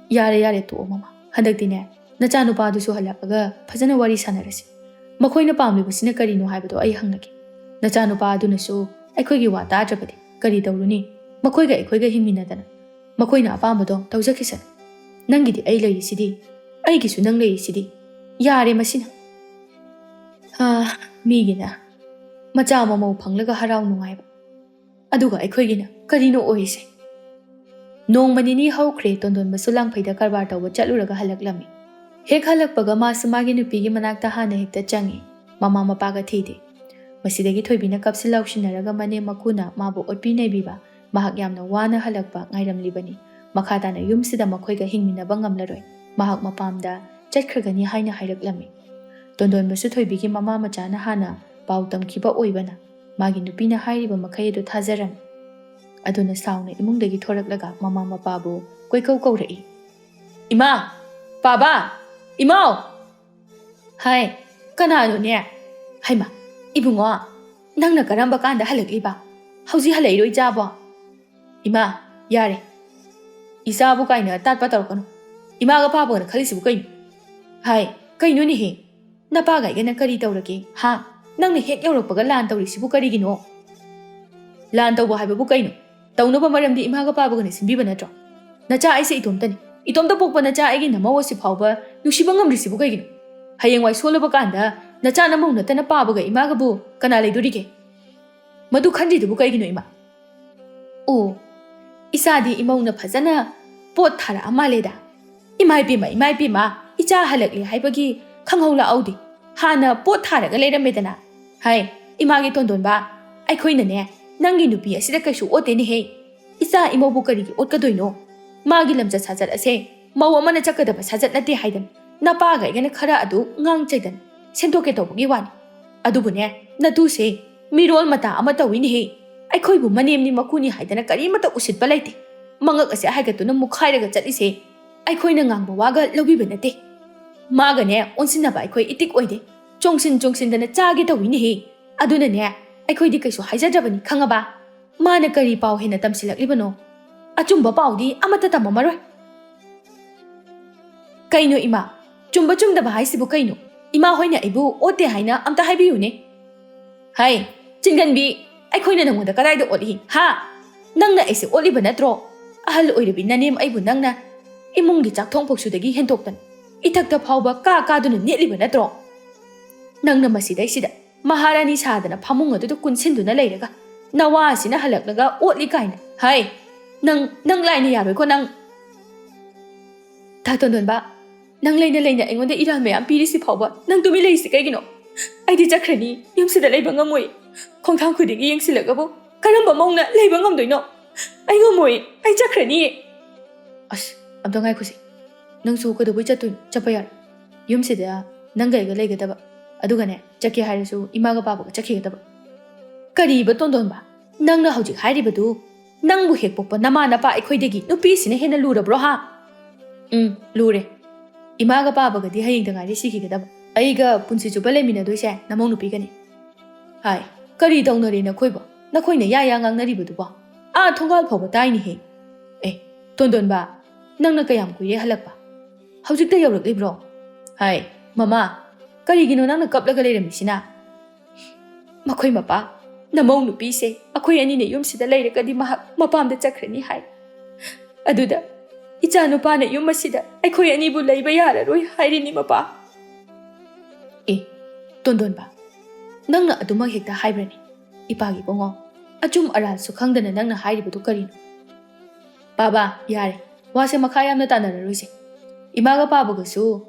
ꯌꯥꯔꯦ, ꯌꯥꯔꯦ, ꯇꯣꯛꯑꯣ ꯃꯃꯥ꯫ ꯍꯟꯗꯛꯇꯤꯅꯦ ꯅꯆꯥꯅꯨꯄꯥꯗꯨꯁꯨ ꯍꯜꯂꯛꯂꯒ ꯐꯖꯅ ꯋꯥꯔꯤ ꯁꯥꯟꯅꯔꯁꯤ꯫ ꯃꯈꯣꯏꯅ ꯄꯥꯝꯂꯤꯕꯁꯤꯅ ꯀꯔꯤꯅꯣ ꯍꯥꯏꯕꯗꯣ ꯑꯩ ꯍꯪꯂꯒꯦ꯫ ꯅꯆꯥꯅꯨꯄꯥ ꯑꯗꯨꯅꯁꯨ ꯑꯩꯈꯣꯏꯒꯤ ꯋꯥ ꯇꯥꯗ꯭ꯔꯕꯗꯤ ꯀꯔꯤ ꯇꯧꯔꯨꯅꯤ? ꯃꯈꯣꯏꯒ ꯑꯩꯈꯣꯏꯒ ꯍꯤꯡꯃꯤꯟꯅꯗꯅ ꯃꯈꯣꯏꯅ ꯑꯄꯥꯝꯕꯗꯣ ꯇꯧꯖꯈꯤꯁꯅꯨ꯫ ꯅꯪꯒꯤꯗꯤ ꯑꯩ ꯂꯩꯔꯤꯁꯤꯗꯤ, ꯑꯩꯒꯤꯁꯨ ꯅꯪ ꯂꯩꯔꯤꯁꯤꯗꯤ꯫ ꯌꯥꯔꯦ ꯃꯁꯤꯅ꯫ ꯍꯥ, ꯃꯤꯒꯤꯅ ꯃꯆꯥ ꯃꯃꯧ ꯐꯪꯂꯒ ꯍꯔꯥꯎ ꯅꯨꯡꯉꯥꯏꯕ, ꯑꯗꯨꯒ ꯑꯩꯈꯣꯏꯒꯤꯅ ꯀꯔꯤꯅꯣ ꯑꯣꯏꯔꯤꯁꯦ? ꯅꯣꯡꯃ ꯅꯤꯅꯤ ꯍꯧꯈ꯭ꯔꯦ, ꯇꯣꯟꯗꯣꯟꯕꯁꯨ ꯂꯥꯡꯐꯩꯗ ꯀꯔꯕꯥꯔ ꯇꯧꯕ ꯆꯠꯂꯨꯔꯒ ꯍꯜꯂꯛꯂꯝꯃꯤ꯫ ꯍꯦꯛ ꯍꯜꯂꯛꯄꯒ ꯃꯥꯁꯨ ꯃꯥꯒꯤ ꯅꯨꯄꯤꯒꯤ ꯃꯅꯥꯛꯇ ꯍꯥꯟꯅ ꯍꯦꯛꯇ ꯆꯪꯉꯤ꯫ ꯃꯃꯥ ꯃꯄꯥꯒ ꯊꯤꯗꯦ꯫ ꯃꯁꯤꯗꯒꯤ ꯊꯣꯏꯕꯤꯅ ꯀꯞꯁꯤ ꯂꯥꯎꯁꯤꯟꯅꯔꯒ ꯃꯅꯦꯝ ꯃꯀꯨꯅ ꯃꯥꯕꯨ ꯑꯣꯠꯄꯤ ꯅꯩꯕꯤꯕ, ꯃꯍꯥꯛ ꯌꯥꯝꯅ ꯋꯥꯅ ꯍꯜꯂꯛꯄ ꯉꯥꯏꯔꯝꯂꯤꯕꯅꯤ꯫ ꯃꯈꯥ ꯇꯥꯅ ꯌꯨꯝꯁꯤꯗ ꯃꯈꯣꯏꯒ ꯍꯤꯡꯃꯤꯟꯅꯕ ꯉꯝꯂꯔꯣꯏ꯫ ꯃꯍꯥꯛ ꯃꯄꯥꯝꯗ ꯆꯠꯈ꯭ꯔꯒꯅꯤ ꯍꯥꯏꯅ ꯍꯥꯏꯔꯛꯂꯝꯃꯤ꯫ ꯇꯣꯟꯗꯣꯟꯕꯁꯨ ꯊꯣꯏꯕꯤꯒꯤ ꯃꯃꯥ ꯃꯆꯥꯅ ꯍꯥꯟꯅ ꯄꯥꯎ ꯇꯝꯈꯤꯕ ꯑꯣꯏꯕꯅ ꯃꯥꯒꯤ ꯅꯨꯄꯤꯅ ꯍꯥꯏꯔꯤꯕ ꯃꯈꯩ ꯑꯗꯨ ꯊꯥꯖꯔꯝꯃꯤ꯫ ꯑꯗꯨꯅ ꯁꯥꯎꯅ ꯏꯃꯨꯡꯗꯒꯤ ꯊꯣꯔꯛꯂꯒ ꯃꯃꯥ ꯃꯄꯥꯕꯨ ꯀꯣꯏꯀꯧ ꯀꯧꯔꯛꯏ꯫ "ꯏꯃꯥ! ꯄꯥꯕ! ꯏꯃꯥꯎ!" "ꯍꯥꯏ, ꯀꯅꯥꯅꯣꯅꯦ? ꯍꯩꯃꯥ, ꯏꯕꯨꯡꯉꯣ, ꯅꯪꯅ ꯀꯔꯝꯕ ꯀꯥꯟꯗ ꯍꯜꯂꯛꯂꯤꯕ? ꯍꯧꯖꯤꯛ ꯍꯜꯂꯛꯏꯔꯣ ꯏꯆꯥꯕꯣ?" "ꯏꯃꯥ, ꯌꯥꯔꯦ꯫ ꯏꯆꯥꯕꯨ ꯀꯥꯏꯅ ꯇꯥꯠꯄ ꯇꯧꯔꯛꯀꯅꯨ꯫ ꯏꯃꯥꯒ ꯄꯥꯕꯒꯅ ꯈꯜꯂꯤꯁꯤꯕꯨ ꯀꯩꯅꯣ? ꯍꯥꯏ, ꯀꯩꯅꯣꯅꯦꯍꯦ? ꯅꯄꯥꯒ ꯑꯩꯒꯅ ꯀꯔꯤ ꯇꯧꯔꯒꯦ, ꯍꯥ? ꯅꯪꯅ ꯍꯦꯛ ꯌꯧꯔꯛꯄꯒ ꯂꯥꯟ ꯇꯧꯔꯤꯁꯤꯕꯨ ꯀꯔꯤꯒꯤꯅꯣ?" "ꯂꯥꯟ ꯇꯧꯕ ꯍꯥꯏꯕꯕꯨ ꯀꯩꯅꯣ? ꯇꯧꯅꯕ ꯃꯔꯝꯗꯤ ꯏꯃꯥꯒ ꯄꯥꯕꯒꯅ ꯁꯤꯟꯕꯤꯕ ꯅꯠꯇ꯭ꯔꯣ? ꯅꯆꯥ ꯑꯩꯁꯦ ꯏꯇꯣꯝꯇꯅꯤ꯫ ꯏꯇꯣꯝꯇ ꯄꯣꯛꯄ ꯅꯆꯥ ꯑꯩꯒꯤ ꯅꯃꯧ ꯑꯁꯤ ꯐꯥꯎꯕ ꯅꯨꯡꯁꯤꯕ ꯉꯝꯗ꯭ꯔꯤꯁꯤꯕꯨ ꯀꯩꯒꯤꯅꯣ? ꯍꯌꯦꯡꯋꯥꯏ ꯁꯣꯜꯂꯕ ꯀꯥꯟꯗ ꯅꯆꯥ ꯅꯃꯧ ꯅꯠꯇꯅ ꯄꯥꯕꯒ ꯏꯃꯥꯒꯕꯨ ꯀꯅꯥ ꯂꯩꯗꯣꯔꯤꯒꯦ? ꯃꯗꯨ ꯈꯟꯗ꯭ꯔꯤꯗꯨꯕꯨ ꯀꯩꯒꯤꯅꯣ, ꯏꯃꯥ?" "ꯑꯣ, ꯏꯆꯥꯗꯤ ꯏꯃꯧꯅ ꯐꯖꯅ ꯄꯣꯠ ꯊꯥꯔꯛꯑ ꯃꯥꯜꯂꯦꯗ꯫ ꯏꯃꯥ ꯏꯄꯦꯝꯃ, ꯏꯃꯥ ꯏꯄꯦꯝꯃ, ꯏꯆꯥ ꯍꯜꯂꯛꯂꯦ ꯍꯥꯏꯕꯒꯤ ꯈꯪꯍꯧ ꯂꯥꯛꯍꯧꯗꯦ꯫ ꯍꯥꯟꯅ ꯄꯣꯠ ꯊꯥꯔꯒ ꯂꯩꯔꯝꯃꯦꯗꯅ꯫ ꯍꯥꯏ, ꯏꯃꯥꯒꯤ ꯇꯣꯟꯗꯣꯟꯕ, ꯑꯩꯈꯣꯏꯅꯅꯦ, ꯅꯪꯒꯤ ꯅꯨꯄꯤ ꯑꯁꯤꯗ ꯀꯩꯁꯨ ꯑꯣꯠꯇꯦꯅꯦꯍꯦ꯫ ꯏꯆꯥ ꯏꯃꯧꯕꯨ ꯀꯔꯤꯒꯤ ꯑꯣꯠꯀꯗꯣꯏꯅꯣ? ꯃꯥꯒꯤ ꯂꯝꯆꯠ ꯁꯥꯖꯠ ꯑꯁꯦ ꯃꯧ ꯑꯃꯅ ꯆꯠꯀꯗꯕ ꯁꯥꯖꯠ ꯅꯠꯇꯦ ꯍꯥꯏꯗꯅ ꯅꯄꯥꯒ ꯑꯩꯒꯅ ꯈꯔ ꯑꯗꯨ ꯉꯥꯡ ꯆꯩꯗꯅ ꯁꯦꯝꯗꯣꯛꯀꯦ ꯇꯧꯕꯒꯤ ꯋꯥꯅꯤ꯫ ꯑꯗꯨꯕꯨꯅꯦ, ꯅꯇꯨꯁꯦ ꯃꯤꯔꯣꯜ ꯃꯇꯥ ꯑꯃ ꯇꯧꯏꯅꯦꯍꯦ꯫ ꯑꯩꯈꯣꯏꯕꯨ ꯃꯅꯦꯝꯅꯤ ꯃꯀꯨꯅꯤ ꯍꯥꯏꯗꯅ ꯀꯔꯤꯃꯠꯇ ꯎꯁꯤꯠꯄ ꯂꯩꯇꯦ꯫ ꯃꯉꯛ ꯑꯁꯦ ꯍꯥꯏꯒꯠꯇꯨꯅ ꯃꯨꯛꯈꯥꯏꯔꯒ ꯆꯠꯂꯤꯁꯦ ꯑꯩꯈꯣꯏꯅ ꯉꯥꯡꯕ ꯋꯥꯒ ꯂꯧꯕꯤꯕ ꯅꯠꯇꯦ꯫ ꯃꯥꯒꯅꯦ ꯑꯣꯟꯁꯤꯟꯅꯕ ꯑꯩꯈꯣꯏ ꯏꯇꯤꯛ ꯑꯣꯏꯗꯦ꯫ ꯆꯣꯡꯁꯤꯟ ꯆꯣꯡꯁꯤꯟꯗꯅ ꯆꯥꯒꯦ ꯇꯧꯏꯅꯦꯍꯦ꯫ ꯑꯗꯨꯅꯅꯦ, ꯑꯩꯈꯣꯏꯗꯤ ꯀꯩꯁꯨ ꯍꯥꯏꯖꯗ꯭ꯔꯕꯅꯤ, ꯈꯪꯉꯕ? ꯃꯥꯅ ꯀꯔꯤ ꯄꯥꯎ ꯍꯦꯟꯅ ꯇꯝꯁꯤꯜꯂꯛꯂꯤꯕꯅꯣ? ꯑꯆꯨꯝꯕ ꯄꯥꯎꯗꯤ ꯑꯃꯠꯇ ꯇꯝꯃꯝꯃꯔꯣꯏ꯫ ꯀꯩꯅꯣ ꯏꯃꯥ? ꯆꯨꯝꯕ ꯆꯨꯝꯗꯕ ꯍꯥꯏꯁꯤꯕꯨ ꯀꯩꯅꯣ? ꯏꯃꯥ ꯍꯣꯏꯅ ꯑꯩꯕꯨ ꯑꯣꯠꯇꯦ ꯍꯥꯏꯅ ꯑꯝꯇ ꯍꯥꯏꯕꯤꯌꯨꯅꯦ꯫ ꯍꯥꯏ, ꯆꯤꯡꯒꯟꯕꯤ, ꯑꯩꯈꯣꯏꯅ ꯅꯪꯉꯣꯟꯗ ꯀꯗꯥꯏꯗ ꯑꯣꯠꯂꯤ, ꯍꯥ? ꯅꯪꯅ ꯑꯩꯁꯦ ꯑꯣꯠꯂꯤꯕ ꯅꯠꯇ꯭ꯔꯣ? ꯑꯍꯜ ꯑꯣꯏꯔꯕꯤ ꯅꯅꯦꯝ ꯑꯩꯕꯨ ꯅꯪꯅ ꯏꯃꯨꯡꯒꯤ ꯆꯥꯛꯊꯣꯡ ꯐꯥꯎꯁꯨꯗꯒꯤ ꯍꯦꯟꯗꯣꯛꯇꯅ ꯏꯊꯛꯇ ꯐꯥꯎꯕ ꯀꯥ ꯀꯥꯗꯨꯅ ꯅꯦꯠꯂꯤꯕ ꯅꯠꯇ꯭ꯔꯣ? ꯅꯪꯅ ꯃꯁꯤꯗꯩꯁꯤꯗ ꯃꯍꯥꯔꯥꯅꯤ ꯁꯥꯗꯅ ꯐꯃꯨꯡ ꯑꯗꯨꯗ ꯀꯨꯟꯁꯤꯟꯗꯨꯅ ꯂꯩꯔꯒ ꯅꯋꯥ ꯑꯁꯤꯅ ꯍꯜꯂꯛꯂꯒ ꯑꯣꯠꯂꯤ ꯀꯥꯏꯅ꯫ ꯍꯥꯏ, ꯅꯪ, ꯅꯪ ꯂꯥꯏꯅ ꯌꯥꯔꯣꯏꯀꯣ ꯅꯪ꯫ ꯇꯥ ꯇꯣꯟꯗꯣꯟꯕ, ꯅꯪ ꯂꯩꯅ ꯂꯩꯅ ꯑꯩꯉꯣꯟꯗ ꯏꯔꯥꯜ ꯃꯌꯥꯝ ꯄꯤꯔꯤꯁꯤ ꯐꯥꯎꯕ ꯅꯪ ꯇꯨꯃꯤꯟ ꯂꯩꯔꯤꯁꯤ ꯀꯩꯒꯤꯅꯣ? ꯑꯩꯗꯤ ꯆꯠꯈ꯭ꯔꯅꯤ, ꯌꯨꯝꯁꯤꯗ ꯂꯩꯕ ꯉꯝꯃꯣꯏ꯫ ꯈꯣꯡꯊꯥꯡ ꯈꯨꯗꯤꯡꯒꯤ ꯌꯦꯡꯁꯤꯜꯂꯒꯕꯨ ꯀꯔꯝꯕ ꯃꯧꯅ ꯂꯩꯕ ꯉꯝꯗꯣꯏꯅꯣ? ꯑꯩ ꯉꯝꯃꯣꯏ, ꯑꯩ ꯆꯠꯈ꯭ꯔꯅꯤ꯫ ꯑꯁ, ꯑꯝꯇ ꯉꯥꯏꯈꯣꯁꯦ꯫ ꯅꯪꯁꯨ ꯀꯩꯗꯧꯕꯩ ꯆꯠꯇꯣꯏꯅꯣ? ꯆꯠꯄ ꯌꯥꯔꯣꯏ꯫ ꯌꯨꯝꯁꯤꯗ ꯅꯪꯒ ꯑꯩꯒ ꯂꯩꯒꯗꯕ꯫ ꯑꯗꯨꯒꯅꯦ, ꯆꯠꯀꯦ ꯍꯥꯏꯔꯁꯨ ꯏꯃꯥꯒ ꯄꯥꯕꯒ ꯆꯠꯈꯤꯒꯗꯕ꯫ ꯀꯔꯤꯕ ꯇꯣꯟꯗꯣꯟꯕ? ꯅꯪꯅ ꯍꯧꯖꯤꯛ ꯍꯥꯏꯔꯤꯕꯗꯨ ꯅꯪꯕꯨ ꯍꯦꯛ ꯄꯣꯛꯄ ꯅꯃꯥ ꯅꯄꯥ ꯑꯩꯈꯣꯏꯗꯒꯤ ꯅꯨꯄꯤꯁꯤꯅ ꯍꯦꯟꯅ ꯂꯨꯔꯕ꯭ꯔꯣ ꯍꯥ? ꯎꯝ, ꯂꯨꯔꯦ꯫ ꯏꯃꯥꯒ ꯄꯥꯕꯒꯗꯤ ꯍꯌꯦꯡꯗ ꯉꯥꯏꯔꯤ ꯁꯤꯈꯤꯒꯗꯕ꯫ ꯑꯩꯒ ꯄꯨꯟꯁꯤ ꯆꯨꯞꯄ ꯂꯩꯃꯤꯟꯅꯗꯣꯏꯁꯦ ꯅꯃꯧ ꯅꯨꯄꯤꯒꯅꯤ꯫ ꯍꯥꯏ, ꯀꯔꯤ ꯇꯧꯅꯔꯦ ꯅꯈꯣꯏꯕꯣ? ꯅꯈꯣꯏꯅ ꯌꯥ ꯌꯥ ꯉꯥꯡꯅꯔꯤꯕꯗꯨꯕꯣ? ꯑꯥ ꯊꯣꯡꯒꯥꯜ ꯐꯥꯎꯕ ꯇꯥꯏꯅꯦꯍꯦ꯫ ꯑꯦ, ꯇꯣꯟꯗꯣꯟꯕ, ꯅꯪꯅ ꯀꯌꯥꯝ ꯀꯨꯏꯔꯦ ꯍꯜꯂꯛꯄ? ꯍꯧꯖꯤꯛꯇ ꯌꯧꯔꯛꯂꯤꯕ꯭ꯔꯣ? ꯍꯥꯏ, ꯃꯃꯥ, ꯀꯔꯤꯒꯤꯅꯣ ꯅꯪꯅ ꯀꯞꯂꯒ ꯂꯩꯔꯝꯃꯤꯁꯤꯅ? ꯃꯈꯣꯏ ꯃꯄꯥ, ꯅꯃꯧ ꯅꯨꯄꯤꯁꯦ ꯑꯩꯈꯣꯏ ꯑꯅꯤꯅ ꯌꯨꯝꯁꯤꯗ ꯂꯩꯔꯒꯗꯤ ꯃꯍꯥꯛ ꯃꯄꯥꯝꯗ ꯆꯠꯈ꯭ꯔꯅꯤ ꯍꯥꯏ꯫ ꯑꯗꯨꯗ ꯏꯆꯥ ꯅꯨꯄꯥꯅ ꯌꯨꯝ ꯑꯁꯤꯗ ꯑꯩꯈꯣꯏ ꯑꯅꯤꯕꯨ ꯂꯩꯕ ꯌꯥꯔꯔꯣꯏ ꯍꯥꯏꯔꯤꯅꯤ ꯃꯄꯥ꯫ ꯑꯦ, ꯇꯣꯟꯗꯣꯟꯕ, ꯅꯪꯅ ꯑꯗꯨꯃꯛ ꯍꯦꯛꯇ ꯍꯥꯏꯕ꯭ꯔꯅꯦ? ꯏꯄꯥꯒꯤ ꯏꯕꯨꯡꯉꯣ, ꯑꯆꯨꯝ ꯑꯔꯥꯟꯁꯨ ꯈꯪꯗꯅ ꯅꯪꯅ ꯍꯥꯏꯔꯤꯕꯗꯨ ꯀꯔꯤꯅꯣ? ꯄꯥꯕ, ꯌꯥꯔꯦ, ꯋꯥꯁꯦ ꯃꯈꯥ ꯌꯥꯝꯅ ꯇꯥꯟꯅꯔꯔꯣꯏꯁꯦ꯫ ꯏꯃꯥꯒ ꯄꯥꯕꯒꯁꯨ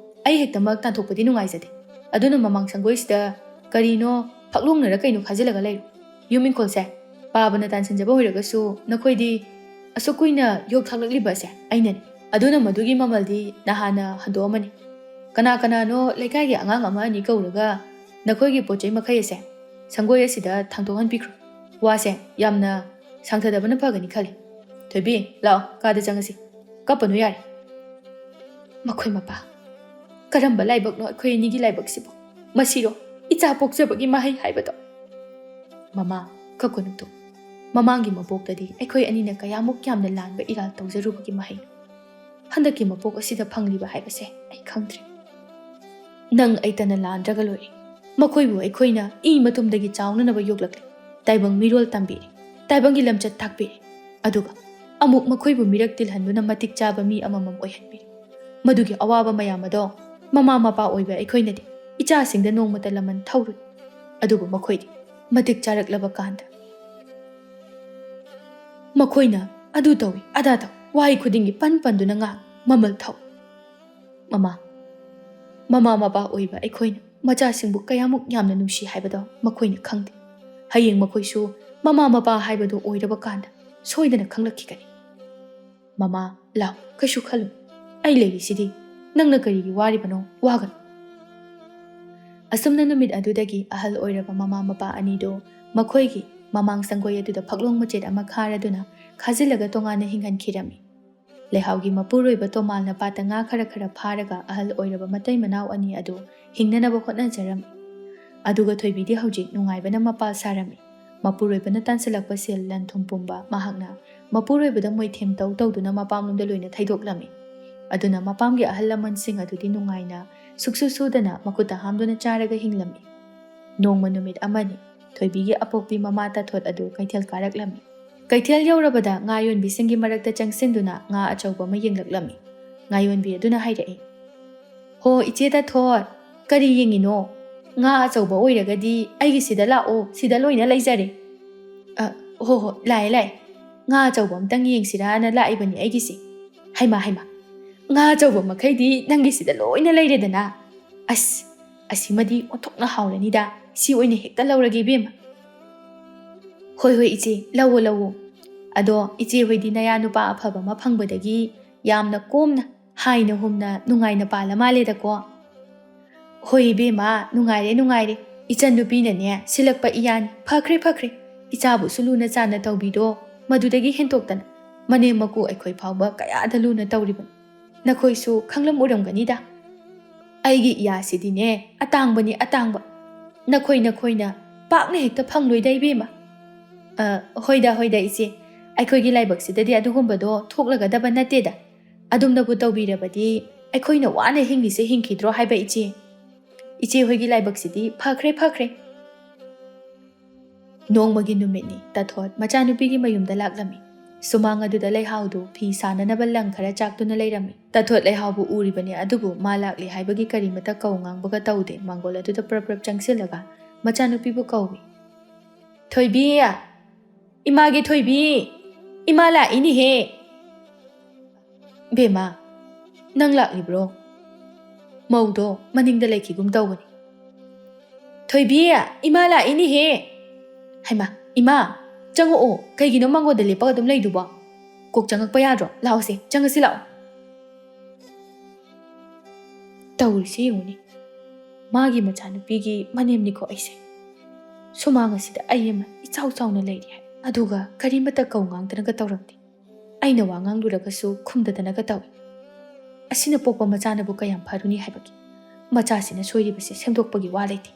ꯑꯩ ꯍꯦꯛꯇꯃꯛ ꯇꯥꯟꯊꯣꯛꯄꯗꯤ ꯅꯨꯡꯉꯥꯏꯖꯗꯦ꯫ ꯑꯗꯨꯅ ꯃꯃꯥꯡ ꯁꯪꯒꯣꯏꯁꯤꯗ ꯀꯔꯤꯅꯣ ꯐꯛꯂꯣꯡꯅꯔ ꯀꯩꯅꯣ ꯈꯥꯖꯤꯜꯂꯒ ꯂꯩꯔꯣ꯫ ꯌꯨꯝ ꯏꯪꯈꯣꯜꯁꯦ ꯄꯥꯕꯅ ꯇꯥꯟꯁꯤꯟꯖꯕ ꯑꯣꯏꯔꯒꯁꯨ ꯅꯈꯣꯏꯗꯤ ꯑꯁꯨꯛ ꯀꯨꯏꯅ ꯌꯣꯛ ꯊꯥꯛꯂꯛꯂꯤꯕ ꯑꯁꯦ ꯑꯩꯅꯅꯤ꯫ ꯑꯗꯨꯅ ꯃꯗꯨꯒꯤ ꯃꯃꯜꯗꯤ ꯅꯍꯥꯟꯅ ꯍꯟꯗꯣꯛꯑꯝꯃꯅꯤ꯫ ꯀꯅꯥ ꯀꯅꯥꯅꯣ ꯂꯩꯀꯥꯏꯒꯤ ꯑꯉꯥꯡ ꯑꯃ ꯑꯅꯤ ꯀꯧꯔꯒ ꯅꯈꯣꯏꯒꯤ ꯄꯣꯠ ꯆꯩ ꯃꯈꯩ ꯑꯁꯦ ꯁꯪꯒꯣꯏ ꯑꯁꯤꯗ ꯊꯥꯡꯗꯣꯛꯍꯟꯕꯤꯈ꯭ꯔꯣ꯫ ꯋꯥꯁꯦ ꯌꯥꯝꯅ ꯁꯥꯡꯊꯗꯕꯅ ꯐꯒꯅꯤ ꯈꯜꯂꯤ꯫ ꯊꯣꯏꯕꯤ, ꯂꯥꯛꯑꯣ, ꯀꯥꯗ ꯆꯪꯉꯁꯤ꯫ ꯀꯞꯄꯅꯨ ꯌꯥꯔꯦ꯫ ꯃꯈꯣꯏ ꯃꯄꯥ, ꯀꯔꯝꯕ ꯂꯥꯏꯕꯛꯅꯣ ꯑꯩꯈꯣꯏ ꯑꯅꯤꯒꯤ ꯂꯥꯏꯕꯛꯁꯤꯕꯨ? ꯃꯁꯤꯔꯣ ꯏꯆꯥ ꯄꯣꯛꯆꯕꯒꯤ ꯃꯍꯩ ꯍꯥꯏꯕꯗꯣ? ꯃꯃꯥ, ꯀꯞꯀꯅꯨ ꯇꯨ꯫ ꯃꯃꯥꯡꯒꯤ ꯃꯄꯣꯛꯇꯗꯤ ꯑꯩꯈꯣꯏ ꯑꯅꯤꯅ ꯀꯌꯥꯃꯨꯛ ꯌꯥꯝꯅ ꯂꯥꯟꯕ ꯏꯔꯥꯜ ꯇꯧꯖꯔꯨꯕꯒꯤ ꯃꯍꯩꯅꯣ꯫ ꯍꯟꯗꯛꯀꯤ ꯃꯄꯣꯛ ꯑꯁꯤꯗ ꯐꯪꯂꯤꯕ ꯍꯥꯏꯕꯁꯦ ꯑꯩ ꯈꯪꯗ꯭ꯔꯦ꯫ ꯅꯪ ꯑꯩꯇꯅ ꯂꯥꯟꯗ꯭ꯔꯒ ꯂꯣꯏꯔꯦ꯫ ꯃꯈꯣꯏꯕꯨ ꯑꯩꯈꯣꯏꯅ ꯏ ꯃꯇꯨꯝꯗꯒꯤ ꯆꯥꯎꯅꯅꯕ ꯌꯣꯛꯂꯛꯂꯦ꯫ ꯇꯥꯏꯕꯪ ꯃꯤꯔꯣꯜ ꯇꯝꯕꯤꯔꯦ꯫ ꯇꯥꯏꯕꯪꯒꯤ ꯂꯝꯆꯠ ꯇꯥꯛꯄꯤꯔꯦ꯫ ꯑꯗꯨꯒ ꯑꯃꯨꯛ ꯃꯈꯣꯏꯕꯨ ꯃꯤꯔꯛ ꯇꯤꯜꯍꯟꯗꯨꯅ ꯃꯇꯤꯛ ꯆꯥꯕ ꯃꯤ ꯑꯃꯃꯝ ꯑꯣꯏꯍꯟꯕꯤꯔꯦ꯫ ꯃꯗꯨꯒꯤ ꯑꯋꯥꯕ ꯃꯌꯥꯝ ꯑꯗꯣ ꯃꯃꯥ ꯃꯄꯥ ꯑꯣꯏꯕ ꯑꯩꯈꯣꯏꯅꯗꯤ ꯏꯆꯥꯁꯤꯡꯗ ꯅꯣꯡꯃꯇ ꯂꯃꯟ ꯊꯧꯔꯨꯏ꯫ ꯑꯗꯨꯕꯨ ꯃꯈꯣꯏꯗꯤ ꯃꯇꯤꯛ ꯆꯥꯔꯛꯂꯕ ꯀꯥꯟꯗ ꯃꯈꯣꯏꯅ ꯑꯗꯨ ꯇꯧꯏ, ꯑꯗꯥ ꯇꯧꯏ, ꯋꯥꯍꯩ ꯈꯨꯗꯤꯡꯒꯤ ꯄꯟ ꯄꯟꯗꯨꯅ ꯉꯥꯡ, ꯃꯃꯜ ꯊꯧ꯫ ꯃꯃꯥ, ꯃꯃꯥ ꯃꯄꯥ ꯑꯣꯏꯕ ꯑꯩꯈꯣꯏꯅ ꯃꯆꯥꯁꯤꯡꯕꯨ ꯀꯌꯥꯃꯨꯛ ꯌꯥꯝꯅ ꯅꯨꯡꯁꯤ ꯍꯥꯏꯕꯗꯣ ꯃꯈꯣꯏꯅ ꯈꯪꯗꯦ꯫ ꯍꯌꯦꯡ ꯃꯈꯣꯏꯁꯨ ꯃꯃꯥ ꯃꯄꯥ ꯍꯥꯏꯕꯗꯨ ꯑꯣꯏꯔꯕ ꯀꯥꯟꯗ ꯁꯣꯏꯗꯅ ꯈꯪꯂꯛꯈꯤꯒꯅꯤ꯫ ꯃꯃꯥ, ꯂꯥꯎ, ꯀꯩꯁꯨ ꯈꯜꯂꯨ꯫ ꯑꯩ ꯂꯩꯔꯤꯁꯤꯗꯤ꯫ ꯅꯪꯅ ꯀꯔꯤꯒꯤ ꯋꯥꯔꯤꯕꯅꯣ? ꯋꯥꯒꯅꯨ꯫ ꯑꯁꯨꯝꯅ ꯅꯨꯃꯤꯠ ꯑꯗꯨꯗꯒꯤ ꯑꯍꯜ ꯑꯣꯏꯔꯕ ꯃꯃꯥ ꯃꯄꯥ ꯑꯅꯤꯗꯨ ꯃꯈꯣꯏꯒꯤ ꯃꯃꯥꯡ ꯁꯪꯒꯣꯏ ꯑꯗꯨꯗ ꯐꯛꯂꯣꯡ ꯃꯆꯦꯠ ꯑꯃ ꯈꯥꯔꯗꯨꯅ ꯈꯥꯖꯤꯜꯂꯒ ꯇꯣꯉꯥꯟꯅ ꯍꯤꯡꯍꯟꯈꯤꯔꯝꯃꯤ꯫ ꯂꯩꯍꯥꯎꯒꯤ ꯃꯄꯨꯔꯣꯏꯕ ꯇꯣꯃꯥꯜꯅ ꯄꯥꯠꯇ ꯉꯥ ꯈꯔ ꯈꯔ ꯐꯥꯔꯒ ꯑꯍꯜ ꯑꯣꯏꯔꯕ ꯃꯇꯩ ꯃꯅꯥꯎ ꯑꯅꯤ ꯑꯗꯨ ꯍꯤꯡꯅꯅꯕ ꯍꯣꯠꯅꯖꯔꯝꯃꯤ꯫ ꯑꯗꯨꯒ ꯊꯣꯏꯕꯤꯗꯤ ꯍꯧꯖꯤꯛ ꯅꯨꯡꯉꯥꯏꯕꯅ ꯃꯄꯥꯜ ꯁꯥꯔꯝꯃꯤ꯫ ꯃꯄꯨꯔꯣꯏꯕꯅ ꯇꯥꯟꯁꯤꯜꯂꯛꯄ ꯁꯦꯜ ꯂꯟ ꯊꯨꯝ ꯄꯨꯝꯕ ꯃꯍꯥꯛꯅ ꯃꯄꯨꯔꯣꯏꯕꯗ ꯃꯣꯏꯊꯦꯝ ꯇꯧ ꯇꯧꯗꯨꯅ ꯃꯄꯥꯝꯂꯣꯝꯗ ꯂꯣꯏꯅ ꯊꯩꯗꯣꯛꯂꯝꯃꯤ꯫ ꯑꯗꯨꯅ ꯃꯄꯥꯝꯒꯤ ꯑꯍꯜ ꯂꯃꯟꯁꯤꯡ ꯑꯗꯨꯗꯤ ꯅꯨꯡꯉꯥꯏꯅ ꯁꯨꯛꯁꯨ ꯁꯨꯗꯅ ꯃꯈꯨꯠꯇ ꯍꯥꯝꯗꯨꯅ ꯆꯥꯔꯒ ꯍꯤꯡꯂꯝꯃꯤ꯫ ꯅꯣꯡꯃ ꯅꯨꯃꯤꯠ ꯑꯃꯅꯤ ꯊꯣꯏꯕꯤꯒꯤ ꯑꯄꯣꯛꯄꯤ ꯃꯃꯥ ꯇꯥꯊꯣꯠ ꯑꯗꯨ ꯀꯩꯊꯦꯜ ꯀꯥꯔꯛꯂꯝꯃꯤ꯫ ꯀꯩꯊꯦꯜ ꯌꯧꯔꯕꯗ ꯉꯥ ꯌꯣꯟꯕꯤꯁꯤꯡꯒꯤ ꯃꯔꯛꯇ ꯆꯪꯁꯤꯟꯗꯨꯅ ꯉꯥ ꯑꯆꯧꯕ ꯑꯃ ꯌꯦꯡꯂꯛꯂꯝꯃꯤ꯫ ꯉꯥ ꯌꯣꯟꯕꯤ ꯑꯗꯨꯅ ꯍꯥꯏꯔꯛꯏ, "ꯍꯣ, ꯏꯆꯦ ꯇꯥꯊꯣꯠ, ꯀꯔꯤ ꯌꯦꯡꯉꯤꯅꯣ? ꯉꯥ ꯑꯆꯧꯕ ꯑꯣꯏꯔꯒꯗꯤ ꯑꯩꯒꯤꯁꯤꯗ ꯂꯥꯛꯑꯣ, ꯁꯤꯗ ꯂꯣꯏꯅ ꯂꯩꯖꯔꯦ꯫" "ꯑ, ꯍꯣ ꯍꯣ, ꯂꯥꯛꯑꯦ ꯂꯥꯛꯑꯦ꯫ ꯉꯥ ꯑꯆꯧꯕ ꯑꯝꯇꯪ ꯌꯦꯡꯁꯤꯔꯥꯅ ꯂꯥꯛꯏꯕꯅꯤ ꯑꯩꯒꯤꯁꯦ꯫ ꯍꯩꯃꯥ ꯍꯩꯃꯥ, ꯉꯥ ꯑꯆꯧꯕ ꯃꯈꯩꯗꯤ ꯅꯪꯒꯤꯁꯤꯗ ꯂꯣꯏꯅ ꯂꯩꯔꯦꯗꯅ꯫ ꯑꯁ, ꯑꯁꯤꯃꯗꯤ ꯑꯣꯟꯊꯣꯛꯅ ꯍꯥꯎꯔꯅꯤꯗ꯫ ꯁꯤ ꯑꯣꯏꯅ ꯍꯦꯛꯇ ꯂꯧꯔꯒꯦ ꯏꯕꯦꯝꯃ꯫" "ꯍꯣꯏ, ꯍꯣꯏ, ꯏꯆꯦ, ꯂꯧꯋꯣ, ꯂꯧꯋꯣ꯫ ꯑꯗꯣ ꯏꯆꯦ ꯍꯣꯏꯗꯤ ꯅꯌꯥ ꯅꯨꯄꯥ ꯑꯐꯕ ꯑꯃ ꯐꯪꯕꯗꯒꯤ ꯌꯥꯝꯅ ꯀꯣꯝꯅ, ꯍꯥꯏꯅ ꯍꯨꯝꯅ ꯅꯨꯡꯉꯥꯏꯅ ꯄꯥꯜꯂ ꯃꯥꯜꯂꯦꯗꯀꯣ?" "ꯍꯣꯏ ꯏꯕꯦꯝꯃ, ꯅꯨꯡꯉꯥꯏꯔꯦ, ꯅꯨꯡꯉꯥꯏꯔꯦ꯫ ꯏꯆꯟ ꯅꯨꯄꯤꯅꯅꯦ ꯁꯤꯜꯂꯛꯄ ꯏꯌꯥꯅꯤ꯫ ꯐꯈ꯭ꯔꯦ, ꯐꯈ꯭ꯔꯦ꯫ ꯏꯆꯥꯕꯨꯁꯨ ꯂꯨꯅ ꯆꯥꯟꯅ ꯇꯧꯕꯤꯗꯣ꯫ ꯃꯗꯨꯗꯒꯤ ꯍꯦꯟꯇꯣꯛꯇꯅ ꯃꯅꯦꯝ ꯃꯀꯨ ꯑꯩꯈꯣꯏ ꯐꯥꯎꯕ ꯀꯌꯥꯗ ꯂꯨꯅ ꯇꯧꯔꯤꯕꯅꯤ꯫ ꯅꯈꯣꯏꯁꯨ ꯈꯪꯂꯝ ꯎꯔꯝꯒꯅꯤꯗ꯫ ꯑꯩꯒꯤ ꯏꯌꯥꯁꯤꯗꯤꯅꯦ ꯑꯇꯥꯡꯕꯅꯤ, ꯑꯇꯥꯡꯕ꯫ ꯅꯈꯣꯏ ꯅꯈꯣꯏꯅ ꯄꯥꯛꯅ ꯍꯦꯛꯇ ꯐꯪꯂꯣꯏꯗ ꯏꯕꯦꯝꯃ꯫ ꯑ, ꯍꯣꯏꯗ, ꯍꯣꯏꯗ ꯏꯆꯦ, ꯑꯩꯈꯣꯏꯒꯤ ꯂꯥꯏꯕꯛꯁꯤꯗꯗꯤ ꯑꯗꯨꯒꯨꯝꯕꯗꯣ ꯊꯣꯛꯂꯒꯗꯕ ꯅꯠꯇꯦꯗ꯫ ꯑꯗꯨꯝꯅꯕꯨ ꯇꯧꯕꯤꯔꯕꯗꯤ ꯑꯩꯈꯣꯏꯅ ꯋꯥꯅ ꯍꯤꯡꯂꯤꯁꯦ ꯍꯤꯡꯈꯤꯗ꯭ꯔꯣ ꯍꯥꯏꯕ ꯏꯆꯦ? ꯏꯆꯦ ꯍꯣꯏꯒꯤ ꯂꯥꯏꯕꯛꯁꯤꯗꯤ ꯐꯈ꯭ꯔꯦ, ꯐꯈ꯭ꯔꯦ꯫" ꯅꯣꯡꯃꯒꯤ ꯅꯨꯃꯤꯠꯅꯤ꯫ ꯇꯥꯊꯣꯠ ꯃꯆꯥꯅꯨꯄꯤꯒꯤ ꯃꯌꯨꯝꯗ ꯂꯥꯛꯂꯝꯃꯤ꯫ ꯁꯨꯃꯥꯡ ꯑꯗꯨꯗ ꯂꯩꯍꯥꯎꯗꯨ ꯐꯤ ꯁꯥꯅꯅꯕ ꯂꯪ ꯈꯔ ꯆꯥꯛꯇꯨꯅ ꯂꯩꯔꯝꯃꯤ꯫ ꯇꯥꯊꯣꯠ ꯂꯩꯍꯥꯎꯕꯨ ꯎꯔꯤꯕꯅꯤ, ꯑꯗꯨꯕꯨ ꯃꯥ ꯂꯥꯛꯂꯤ ꯍꯥꯏꯕꯒꯤ ꯀꯔꯤꯃꯇ ꯀꯧ ꯉꯥꯡꯕꯒ ꯇꯧꯗꯦ꯫ ꯃꯥꯡꯒꯣꯜ ꯑꯗꯨꯗ ꯄ꯭ꯔꯞ ꯄ꯭ꯔꯞ ꯆꯪꯁꯤꯜꯂꯒ ꯃꯆꯥꯅꯨꯄꯤꯕꯨ ꯀꯧꯏ꯫ "ꯊꯣꯏꯕꯤ! ꯏꯃꯥꯒꯤ ꯊꯣꯏꯕꯤ! ꯏꯃꯥ ꯂꯥꯛꯏꯅꯦꯍꯦ!" "ꯕꯦꯝꯃ, ꯅꯪ ꯂꯥꯛꯂꯤꯕ꯭ꯔꯣ?" ꯃꯧꯗꯣ ꯃꯅꯤꯡꯗ ꯂꯩꯈꯤꯒꯨꯝ ꯇꯧꯕꯅꯤ꯫ "ꯊꯣꯏꯕꯤ, ꯏꯃꯥ ꯂꯥꯛꯏꯅꯦꯍꯦ!" "ꯍꯩꯃꯥ, ꯏꯃꯥ, ꯆꯪꯉꯛꯑꯣ, ꯀꯩꯒꯤꯅꯣ ꯃꯥꯡꯒꯣꯟꯗ ꯂꯦꯞꯄꯒ ꯑꯗꯨꯝ ꯂꯩꯗꯨꯕꯣ? ꯀꯣꯛ ꯆꯪꯉꯛꯄ ꯌꯥꯗ꯭ꯔꯣ? ꯂꯥꯛꯑꯣꯁꯦ, ꯆꯪꯉꯁꯤ ꯂꯥꯛꯑꯣ꯫" ꯇꯧꯔꯤꯁꯦ ꯌꯦꯡꯉꯨꯅꯦ, ꯃꯥꯒꯤ ꯃꯆꯥꯅꯨꯄꯤꯒꯤ ꯃꯅꯦꯝꯅꯤꯀꯣ ꯑꯩꯁꯦ꯫ ꯁꯨꯃꯥꯡ ꯑꯁꯤꯗ ꯑꯩ ꯑꯃ ꯏꯆꯥꯎ ꯆꯥꯎꯅ ꯂꯩꯔꯤ ꯍꯥꯏ, ꯑꯗꯨꯒ ꯀꯔꯤꯃꯠꯇ ꯀꯧ ꯉꯥꯡꯗꯅꯒ ꯇꯧꯔꯝꯗꯦ꯫ ꯑꯩꯅ ꯋꯥ ꯉꯥꯡꯂꯨꯔꯒꯁꯨ ꯈꯨꯝꯗꯗꯅꯒ ꯇꯧꯏ꯫ ꯑꯁꯤꯅ ꯄꯣꯛꯄ ꯃꯆꯥꯅꯕꯨ ꯀꯌꯥꯝ ꯐꯔꯨꯅꯤ ꯍꯥꯏꯕꯒꯤ꯫ ꯃꯆꯥꯁꯤꯅ ꯁꯣꯏꯔꯤꯕꯁꯦ ꯁꯦꯝꯗꯣꯛꯄꯒꯤ ꯋꯥ ꯂꯩꯇꯦ꯫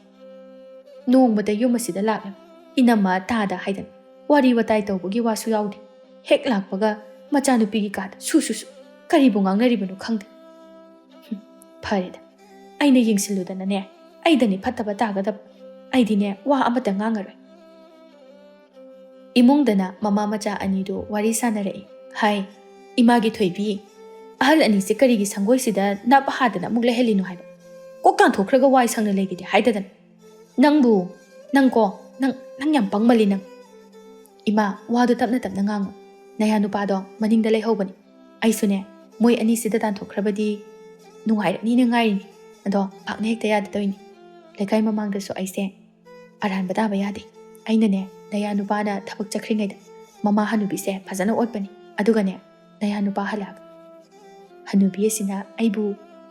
ꯅꯣꯡꯃꯗ ꯌꯨꯝ ꯑꯁꯤꯗ ꯂꯥꯛꯂꯝꯃꯤ ꯏꯅꯝꯃ ꯇꯥꯗ ꯍꯥꯏꯗꯅ ꯋꯥꯔꯤ ꯋꯥꯇꯥꯏ ꯇꯧꯕꯒꯤ ꯋꯥꯁꯨ ꯌꯥꯎꯗꯦ꯫ ꯍꯦꯛ ꯂꯥꯛꯄꯒ ꯃꯆꯥꯅꯨꯄꯤꯒꯤ ꯀꯥꯗ ꯁꯨ ꯁꯨ ꯁꯨ꯫ ꯀꯔꯤꯕꯨ ꯉꯥꯡꯅꯔꯤꯕꯅꯣ ꯈꯪꯗꯦ꯫ ꯍꯨꯝ, ꯐꯔꯦꯗ, ꯑꯩꯅ ꯌꯦꯡꯁꯤꯜꯂꯨꯗꯅꯅꯦ, ꯑꯩꯗꯅꯤ ꯐꯠꯇꯕ ꯇꯥꯒꯗꯕ꯫ ꯑꯩꯗꯤꯅꯦ, ꯋꯥ ꯑꯃꯇ ꯉꯥꯡꯉꯔꯣꯏ꯫ ꯏꯃꯨꯡꯗꯅ ꯃꯃꯥ ꯃꯆꯥ ꯑꯅꯤꯗꯨ ꯋꯥꯔꯤ ꯁꯥꯟꯅꯔꯛꯏ꯫ ꯍꯥꯏ, "ꯏꯃꯥꯒꯤ ꯊꯣꯏꯕꯤ, ꯑꯍꯜ ꯑꯅꯤꯁꯦ ꯀꯔꯤꯒꯤ ꯁꯪꯒꯣꯏꯁꯤꯗ ꯅꯞ ꯍꯥꯗꯅ ꯑꯃꯨꯛ ꯂꯩꯍꯜꯂꯤꯅꯣ ꯍꯥꯏꯕ? ꯀꯣꯛ ꯀꯥꯟꯊꯣꯛꯈ꯭ꯔꯒ ꯋꯥꯏ ꯁꯪꯅ ꯂꯩꯒꯦꯗꯤ ꯍꯥꯏꯗꯗꯅ꯫ ꯅꯪꯕꯨ, ꯅꯪꯀꯣ, ꯅꯪ, ꯅꯪ ꯌꯥꯝ ꯄꯪꯃꯜꯂꯤ ꯅꯪ꯫" "ꯏꯃꯥ, ꯋꯥꯗꯣ ꯇꯞꯅ ꯇꯞꯅ ꯉꯥꯡꯉꯨ꯫ ꯅꯌꯥ ꯅꯨꯄꯥꯗꯣ ꯃꯅꯤꯡꯗ ꯂꯩꯍꯧꯕꯅꯤ꯫ ꯑꯩꯁꯨꯅꯦ, ꯃꯣꯏ ꯑꯅꯤꯁꯤꯗ ꯇꯥꯟꯊꯣꯛꯈ꯭ꯔꯕꯗꯤ ꯅꯨꯡꯉꯥꯏꯔꯅꯤꯅ ꯉꯥꯏꯔꯤꯅꯤ꯫ ꯑꯗꯣ ꯄꯥꯛꯅ ꯍꯦꯛꯇ ꯌꯥꯗꯗꯣꯏꯅꯤ꯫ ꯂꯩꯀꯥꯏ ꯃꯃꯥꯡꯗꯁꯨ ꯑꯩꯁꯦ ꯑꯔꯥꯟꯕ ꯇꯥꯕ ꯌꯥꯗꯦ꯫ ꯑꯩꯅꯅꯦ, ꯅꯌꯥ ꯅꯨꯄꯥꯅ ꯊꯕꯛ ꯆꯠꯈ꯭ꯔꯤꯉꯩꯗ ꯃꯃꯥ ꯍꯅꯨꯕꯤꯁꯦ ꯐꯖꯅ ꯑꯣꯠꯄꯅꯤ꯫ ꯑꯗꯨꯒꯅꯦ, ꯅꯌꯥ ꯅꯨꯄꯥ ꯍꯜꯂꯛꯑꯒ, "ꯍꯅꯨꯕꯤ ꯑꯁꯤꯅ ꯑꯩꯕꯨ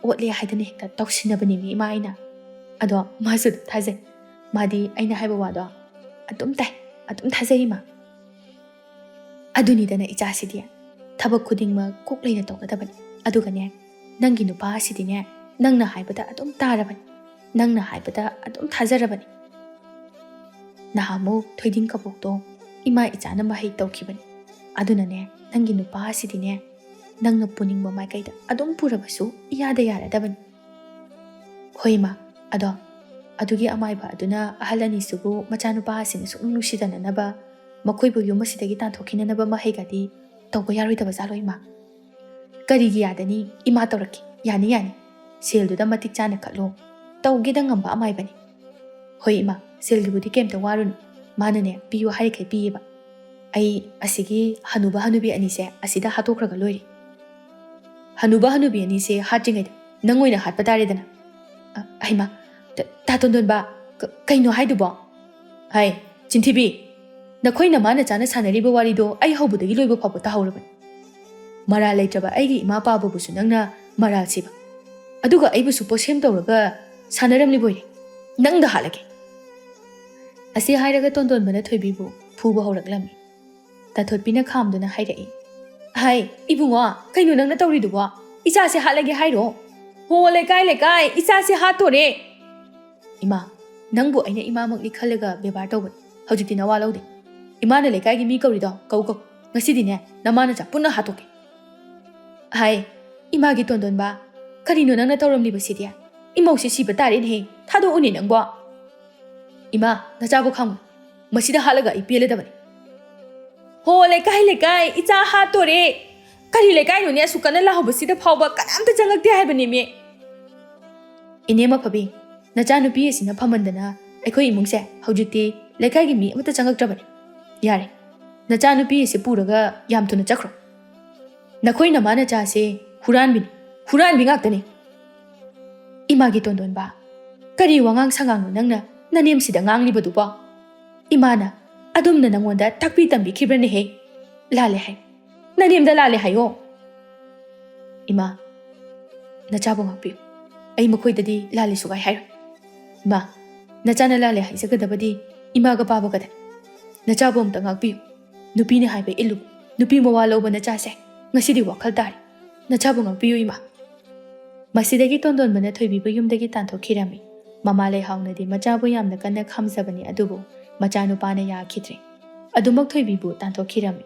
ꯑꯣꯠꯂꯦ ꯍꯥꯏꯗꯅ ꯍꯦꯛꯇ ꯇꯧꯁꯤꯟꯅꯕꯅꯦꯃꯤ ꯏꯃꯥ ꯑꯩꯅ꯫ ꯑꯗꯣ ꯃꯥꯁꯨ ꯑꯗꯨꯝ ꯊꯥꯖꯩ꯫ ꯃꯥꯗꯤ ꯑꯩꯅ ꯍꯥꯏꯕ ꯋꯥꯗꯣ ꯑꯗꯨꯝ ꯇꯥꯏ, ꯑꯗꯨꯝ ꯊꯥꯖꯩ ꯏꯃꯥ꯫ ꯑꯗꯨꯅꯤꯗꯅ ꯏꯆꯥꯁꯤꯗꯤ꯫ ꯊꯕꯛ ꯈꯨꯗꯤꯡꯃꯛ ꯀꯣꯛ ꯂꯩꯅ ꯇꯧꯒꯗꯕꯅꯤ꯫ ꯑꯗꯨꯒꯅꯦ, ꯅꯪꯒꯤ ꯅꯨꯄꯥ ꯑꯁꯤꯗꯤꯅꯦ, ꯅꯪꯅ ꯍꯥꯏꯕꯗ ꯑꯗꯨꯝ ꯇꯥꯔꯕꯅꯤ, ꯅꯪꯅ ꯍꯥꯏꯕꯗ ꯑꯗꯨꯝ ꯊꯥꯖꯔꯕꯅꯤ꯫ ꯅꯍꯥꯟꯃꯨꯛ ꯊꯣꯏꯗꯤꯡ ꯀꯕꯣꯛꯇꯣ ꯏꯃꯥ ꯏꯆꯥꯅ ꯃꯍꯩ ꯇꯧꯈꯤꯕꯅꯤ꯫ ꯑꯗꯨꯅꯅꯦ, ꯅꯪꯒꯤ ꯅꯨꯄꯥ ꯑꯁꯤꯗꯤꯅꯦ, ꯅꯪꯅ ꯄꯨꯅꯤꯡꯕ ꯃꯥꯏꯀꯩꯗ ꯑꯗꯨꯝ ꯄꯨꯔꯕꯁꯨ ꯏꯌꯥꯗ ꯌꯥꯔꯗꯕꯅꯤ꯫ ꯍꯣꯏ ꯏꯃꯥ, ꯑꯗꯣ ꯑꯗꯨꯒꯤ ꯑꯃꯥꯏꯕ ꯑꯗꯨꯅ ꯑꯍꯜ ꯑꯅꯤꯁꯤꯕꯨ ꯃꯆꯥꯅꯨꯄꯥ ꯑꯁꯤꯅ ꯁꯨꯛꯅꯨꯡ ꯅꯨꯡꯁꯤꯗꯅꯅꯕ, ꯃꯈꯣꯏꯕꯨ ꯌꯨꯝ ꯑꯁꯤꯗꯒꯤ ꯇꯥꯟꯊꯣꯛꯈꯤꯅꯅꯕ ꯃꯍꯩꯒꯗꯤ ꯇꯧꯕ ꯌꯥꯔꯣꯏꯗꯕ ꯖꯥꯠꯂꯣ ꯏꯃꯥ? ꯀꯔꯤꯒꯤ ꯌꯥꯗꯅꯤ? ꯏꯃꯥ ꯇꯧꯔꯛꯀꯦ꯫ ꯌꯥꯅꯤ, ꯌꯥꯅꯤ꯫ ꯁꯦꯜꯗꯨꯗ ꯃꯇꯤꯛ ꯆꯥꯅ ꯀꯠꯂꯣ꯫ ꯇꯧꯒꯦꯗ ꯉꯝꯕ ꯑꯃꯥꯏꯕꯅꯤ꯫ ꯍꯣꯏ ꯏꯃꯥ, ꯁꯦꯜꯗꯨꯕꯨꯗꯤ ꯀꯩꯝꯇ ꯋꯥꯔꯨꯅꯨ꯫ ꯃꯥꯅꯅꯦ, ꯄꯤꯌꯨ ꯍꯥꯏꯔꯤꯈꯩ ꯄꯤꯌꯦꯕ꯫ ꯑꯩ ꯑꯁꯤꯒꯤ ꯍꯅꯨꯕ ꯍꯅꯨꯕꯤ ꯑꯅꯤꯁꯦ ꯑꯁꯤꯗ ꯍꯥꯠꯇꯣꯛꯈ꯭ꯔꯒ ꯂꯣꯏꯔꯦ꯫ ꯍꯅꯨꯕ ꯍꯅꯨꯕꯤ ꯑꯅꯤꯁꯦ ꯍꯥꯠꯇ꯭ꯔꯤꯉꯩꯗ ꯅꯪ ꯑꯣꯏꯅ ꯍꯥꯠꯄ ꯇꯥꯔꯦꯗꯅ꯫ ꯑ, ꯍꯩꯃꯥ, ꯇ-, ꯇꯥ ꯇꯣꯟꯗꯣꯟꯕ, ꯀ-, ꯀꯩꯅꯣ ꯍꯥꯏꯗꯨꯕꯣ? ꯍꯥꯏ, ꯆꯤꯟꯊꯤꯕꯤ, ꯅꯈꯣꯏ ꯅꯃꯥ ꯅꯆꯥꯅ ꯁꯥꯟꯅꯔꯤꯕ ꯋꯥꯔꯤꯗꯣ ꯑꯩ ꯍꯧꯕꯗꯒꯤ ꯂꯣꯏꯕ ꯐꯥꯎꯕ ꯇꯥꯍꯧꯔꯕꯅꯤ꯫ ꯃꯔꯥꯜ ꯂꯩꯇ꯭ꯔꯕ ꯑꯩꯒꯤ ꯏꯃꯥ ꯄꯥꯕꯕꯨꯁꯨ ꯅꯪꯅ ꯃꯔꯥꯜ ꯁꯤꯕ, ꯑꯗꯨꯒ ꯑꯩꯕꯨꯁꯨ ꯄꯣꯠꯁꯦꯝ ꯇꯧꯔꯒ ꯁꯥꯟꯅꯔꯝꯂꯤꯕꯣꯏꯔꯦ꯫ ꯅꯪꯗ ꯍꯥꯠꯂꯒꯦ꯫ ꯑꯁꯤ ꯍꯥꯏꯔꯒ ꯇꯣꯟꯗꯣꯟꯕꯅ ꯊꯣꯏꯕꯤꯕꯨ ꯐꯨꯕ ꯍꯧꯔꯛꯂꯝꯃꯤ꯫ ꯇꯥꯊꯣꯠꯄꯤꯅ ꯈꯥꯝꯗꯨꯅ ꯍꯥꯏꯔꯛꯏ, "ꯍꯥꯏ, ꯏꯕꯨꯡꯉꯣ, ꯀꯩꯅꯣ ꯅꯪꯅ ꯇꯧꯔꯤꯗꯨꯕꯣ? ꯏꯆꯥꯁꯦ ꯍꯥꯠꯂꯒꯦ ꯍꯥꯏꯔꯣ? ꯍꯣ, ꯂꯩꯀꯥꯏ, ꯂꯩꯀꯥꯏ, ꯏꯆꯥꯁꯦ ꯍꯥꯠꯇꯣꯔꯦ!" "ꯏꯃꯥ, ꯅꯪꯕꯨ ꯑꯩꯅ ꯏꯃꯥꯃꯛꯅꯤ ꯈꯜꯂꯒ ꯕꯦꯕꯥꯔ ꯇꯧꯕꯅꯤ꯫ ꯍꯧꯖꯤꯛꯇꯤ ꯅꯋꯥ ꯂꯧꯗꯦ꯫ ꯏꯃꯥꯅ ꯂꯩꯀꯥꯏꯒꯤ ꯃꯤ ꯀꯧꯔꯤꯗꯣ ꯀꯧ ꯀꯧ꯫ ꯉꯁꯤꯗꯤꯅꯦ, ꯅꯃꯥ ꯅꯆꯥ ꯄꯨꯟꯅ ꯍꯥꯠꯇꯣꯛꯀꯦ꯫" "ꯍꯥꯏ, ꯏꯃꯥꯒꯤ ꯇꯣꯟꯗꯣꯟꯕ, ꯀꯔꯤꯅꯣ ꯅꯪꯅ ꯇꯧꯔꯝꯂꯤꯕꯁꯤꯗꯤ? ꯏꯃꯧꯁꯤ ꯁꯤꯕ ꯇꯥꯔꯦꯅꯦꯍꯦ꯫ ꯊꯥꯗꯣꯛꯎꯅꯦ ꯅꯪꯕꯣ꯫" "ꯏꯃꯥ, ꯅꯆꯥꯕꯨ ꯈꯥꯝꯃꯨ꯫ ꯃꯁꯤꯗ ꯍꯥꯠꯂꯒ ꯑꯩ ꯄꯦꯜꯂꯗꯕꯅꯤ꯫" "ꯍꯣ, ꯂꯩꯀꯥꯏ, ꯂꯩꯀꯥꯏ, ꯏꯆꯥ ꯍꯥꯠꯇꯣꯔꯦ!" "ꯀꯔꯤ ꯂꯩꯀꯥꯏꯅꯣꯅꯦ? ꯑꯁꯨꯛ ꯀꯟꯅ ꯂꯥꯎꯍꯧꯕꯁꯤꯗ ꯐꯥꯎꯕ ꯀꯅꯥꯝꯇ ꯆꯪꯂꯛꯇꯦ ꯍꯥꯏꯕꯅꯦꯃꯤ꯫" "ꯏꯅꯦꯝ ꯑꯐꯕꯤ, ꯅꯆꯥꯅꯨꯄꯤ ꯑꯁꯤꯅ ꯐꯝꯃꯟꯗꯅ ꯑꯩꯈꯣꯏ ꯏꯃꯨꯡꯁꯦ ꯍꯧꯖꯤꯛꯇꯤ ꯂꯩꯀꯥꯏꯒꯤ ꯃꯤ ꯑꯃꯠꯇ ꯆꯪꯉꯛꯇ꯭ꯔꯕꯅꯤ꯫ ꯌꯥꯔꯦ, ꯅꯆꯥꯅꯨꯄꯤ ꯑꯁꯤ ꯄꯨꯔꯒ ꯌꯥꯝ ꯊꯨꯅ ꯆꯠꯈ꯭ꯔꯣ꯫ ꯅꯈꯣꯏ ꯅꯃꯥ ꯅꯆꯥꯁꯦ ꯍꯨꯔꯥꯟꯕꯤꯅꯤ, ꯍꯨꯔꯥꯟꯕꯤ ꯉꯥꯛꯇꯅꯤ꯫" "ꯏꯃꯥꯒꯤ ꯇꯣꯟꯗꯣꯟꯕ, ꯀꯔꯤ ꯋꯥꯉꯥꯡ ꯁꯉꯥꯡꯅꯣ ꯅꯪꯅ ꯅꯅꯦꯝꯁꯤꯗ ꯉꯥꯡꯂꯤꯕꯗꯨꯕꯣ? ꯏꯃꯥꯅ ꯑꯗꯨꯝꯅ ꯅꯪꯉꯣꯟꯗ ꯇꯥꯛꯄꯤ ꯇꯝꯕꯤꯈꯤꯕ꯭ꯔꯅꯦꯍꯦ? ꯂꯥꯜꯂꯦ ꯍꯥꯏ꯫ ꯅꯅꯦꯝꯗ ꯂꯥꯜꯂꯦ ꯍꯥꯏꯌꯣ꯫ ꯏꯃꯥ, ꯅꯆꯥꯕꯨ ꯉꯥꯛꯄꯤꯌꯨ꯫ ꯑꯩ ꯃꯈꯣꯏꯗꯗꯤ ꯂꯥꯜꯂꯦ ꯁꯨꯒꯥꯏ ꯍꯥꯏꯔꯣꯏ꯫ ꯏꯃꯥ, ꯅꯆꯥꯅ ꯂꯥꯜꯂꯦ ꯍꯥꯏꯖꯒꯗꯕꯗꯤ ꯏꯃꯥꯒ ꯄꯥꯕꯒꯗ꯫ ꯅꯆꯥꯕꯨ ꯑꯝꯇ ꯉꯥꯛꯄꯤꯌꯨ꯫ ꯅꯨꯄꯤꯅ ꯍꯥꯏꯕ ꯏꯜꯂꯨ꯫ ꯅꯨꯄꯤ ꯃꯋꯥ ꯂꯧꯕ ꯅꯆꯥꯁꯦ ꯉꯁꯤꯗꯤ ꯋꯥꯈꯜ ꯇꯥꯔꯦ꯫ ꯅꯆꯥꯕꯨ ꯉꯥꯛꯄꯤꯌꯨ ꯏꯃꯥ꯫ ꯃꯁꯤꯗꯒꯤ ꯇꯣꯟꯗꯣꯟꯕꯅ ꯊꯣꯏꯕꯤꯕꯨ ꯌꯨꯝꯗꯒꯤ ꯇꯥꯟꯊꯣꯛꯈꯤꯔꯝꯃꯤ꯫ ꯃꯃꯥ ꯂꯩꯍꯥꯎꯅꯗꯤ ꯃꯆꯥꯕꯨ ꯌꯥꯝꯅ ꯀꯟꯅ ꯈꯥꯝꯖꯕꯅꯤ, ꯑꯗꯨꯕꯨ ꯃꯆꯥꯅꯨꯄꯥꯅ ꯌꯥꯈꯤꯗ꯭ꯔꯦ꯫ ꯑꯗꯨꯃꯛ ꯊꯣꯏꯕꯤꯕꯨ ꯇꯥꯟꯊꯣꯛꯈꯤꯔꯝꯃꯤ꯫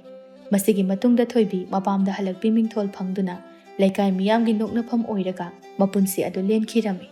ꯃꯁꯤꯒꯤ ꯃꯇꯨꯡꯗ ꯊꯣꯏꯕꯤ ꯃꯄꯥꯝꯗ ꯍꯜꯂꯛꯄꯤ ꯃꯤꯡꯊꯣꯜ ꯐꯪꯗꯨꯅ ꯂꯩꯀꯥꯏ ꯃꯤꯌꯥꯝꯒꯤ ꯅꯣꯛꯅꯐꯝ ꯑꯣꯏꯔꯒ ꯃꯄꯨꯟꯁꯤ ꯑꯗꯨ ꯂꯦꯟꯈꯤꯔꯝꯃꯤ꯫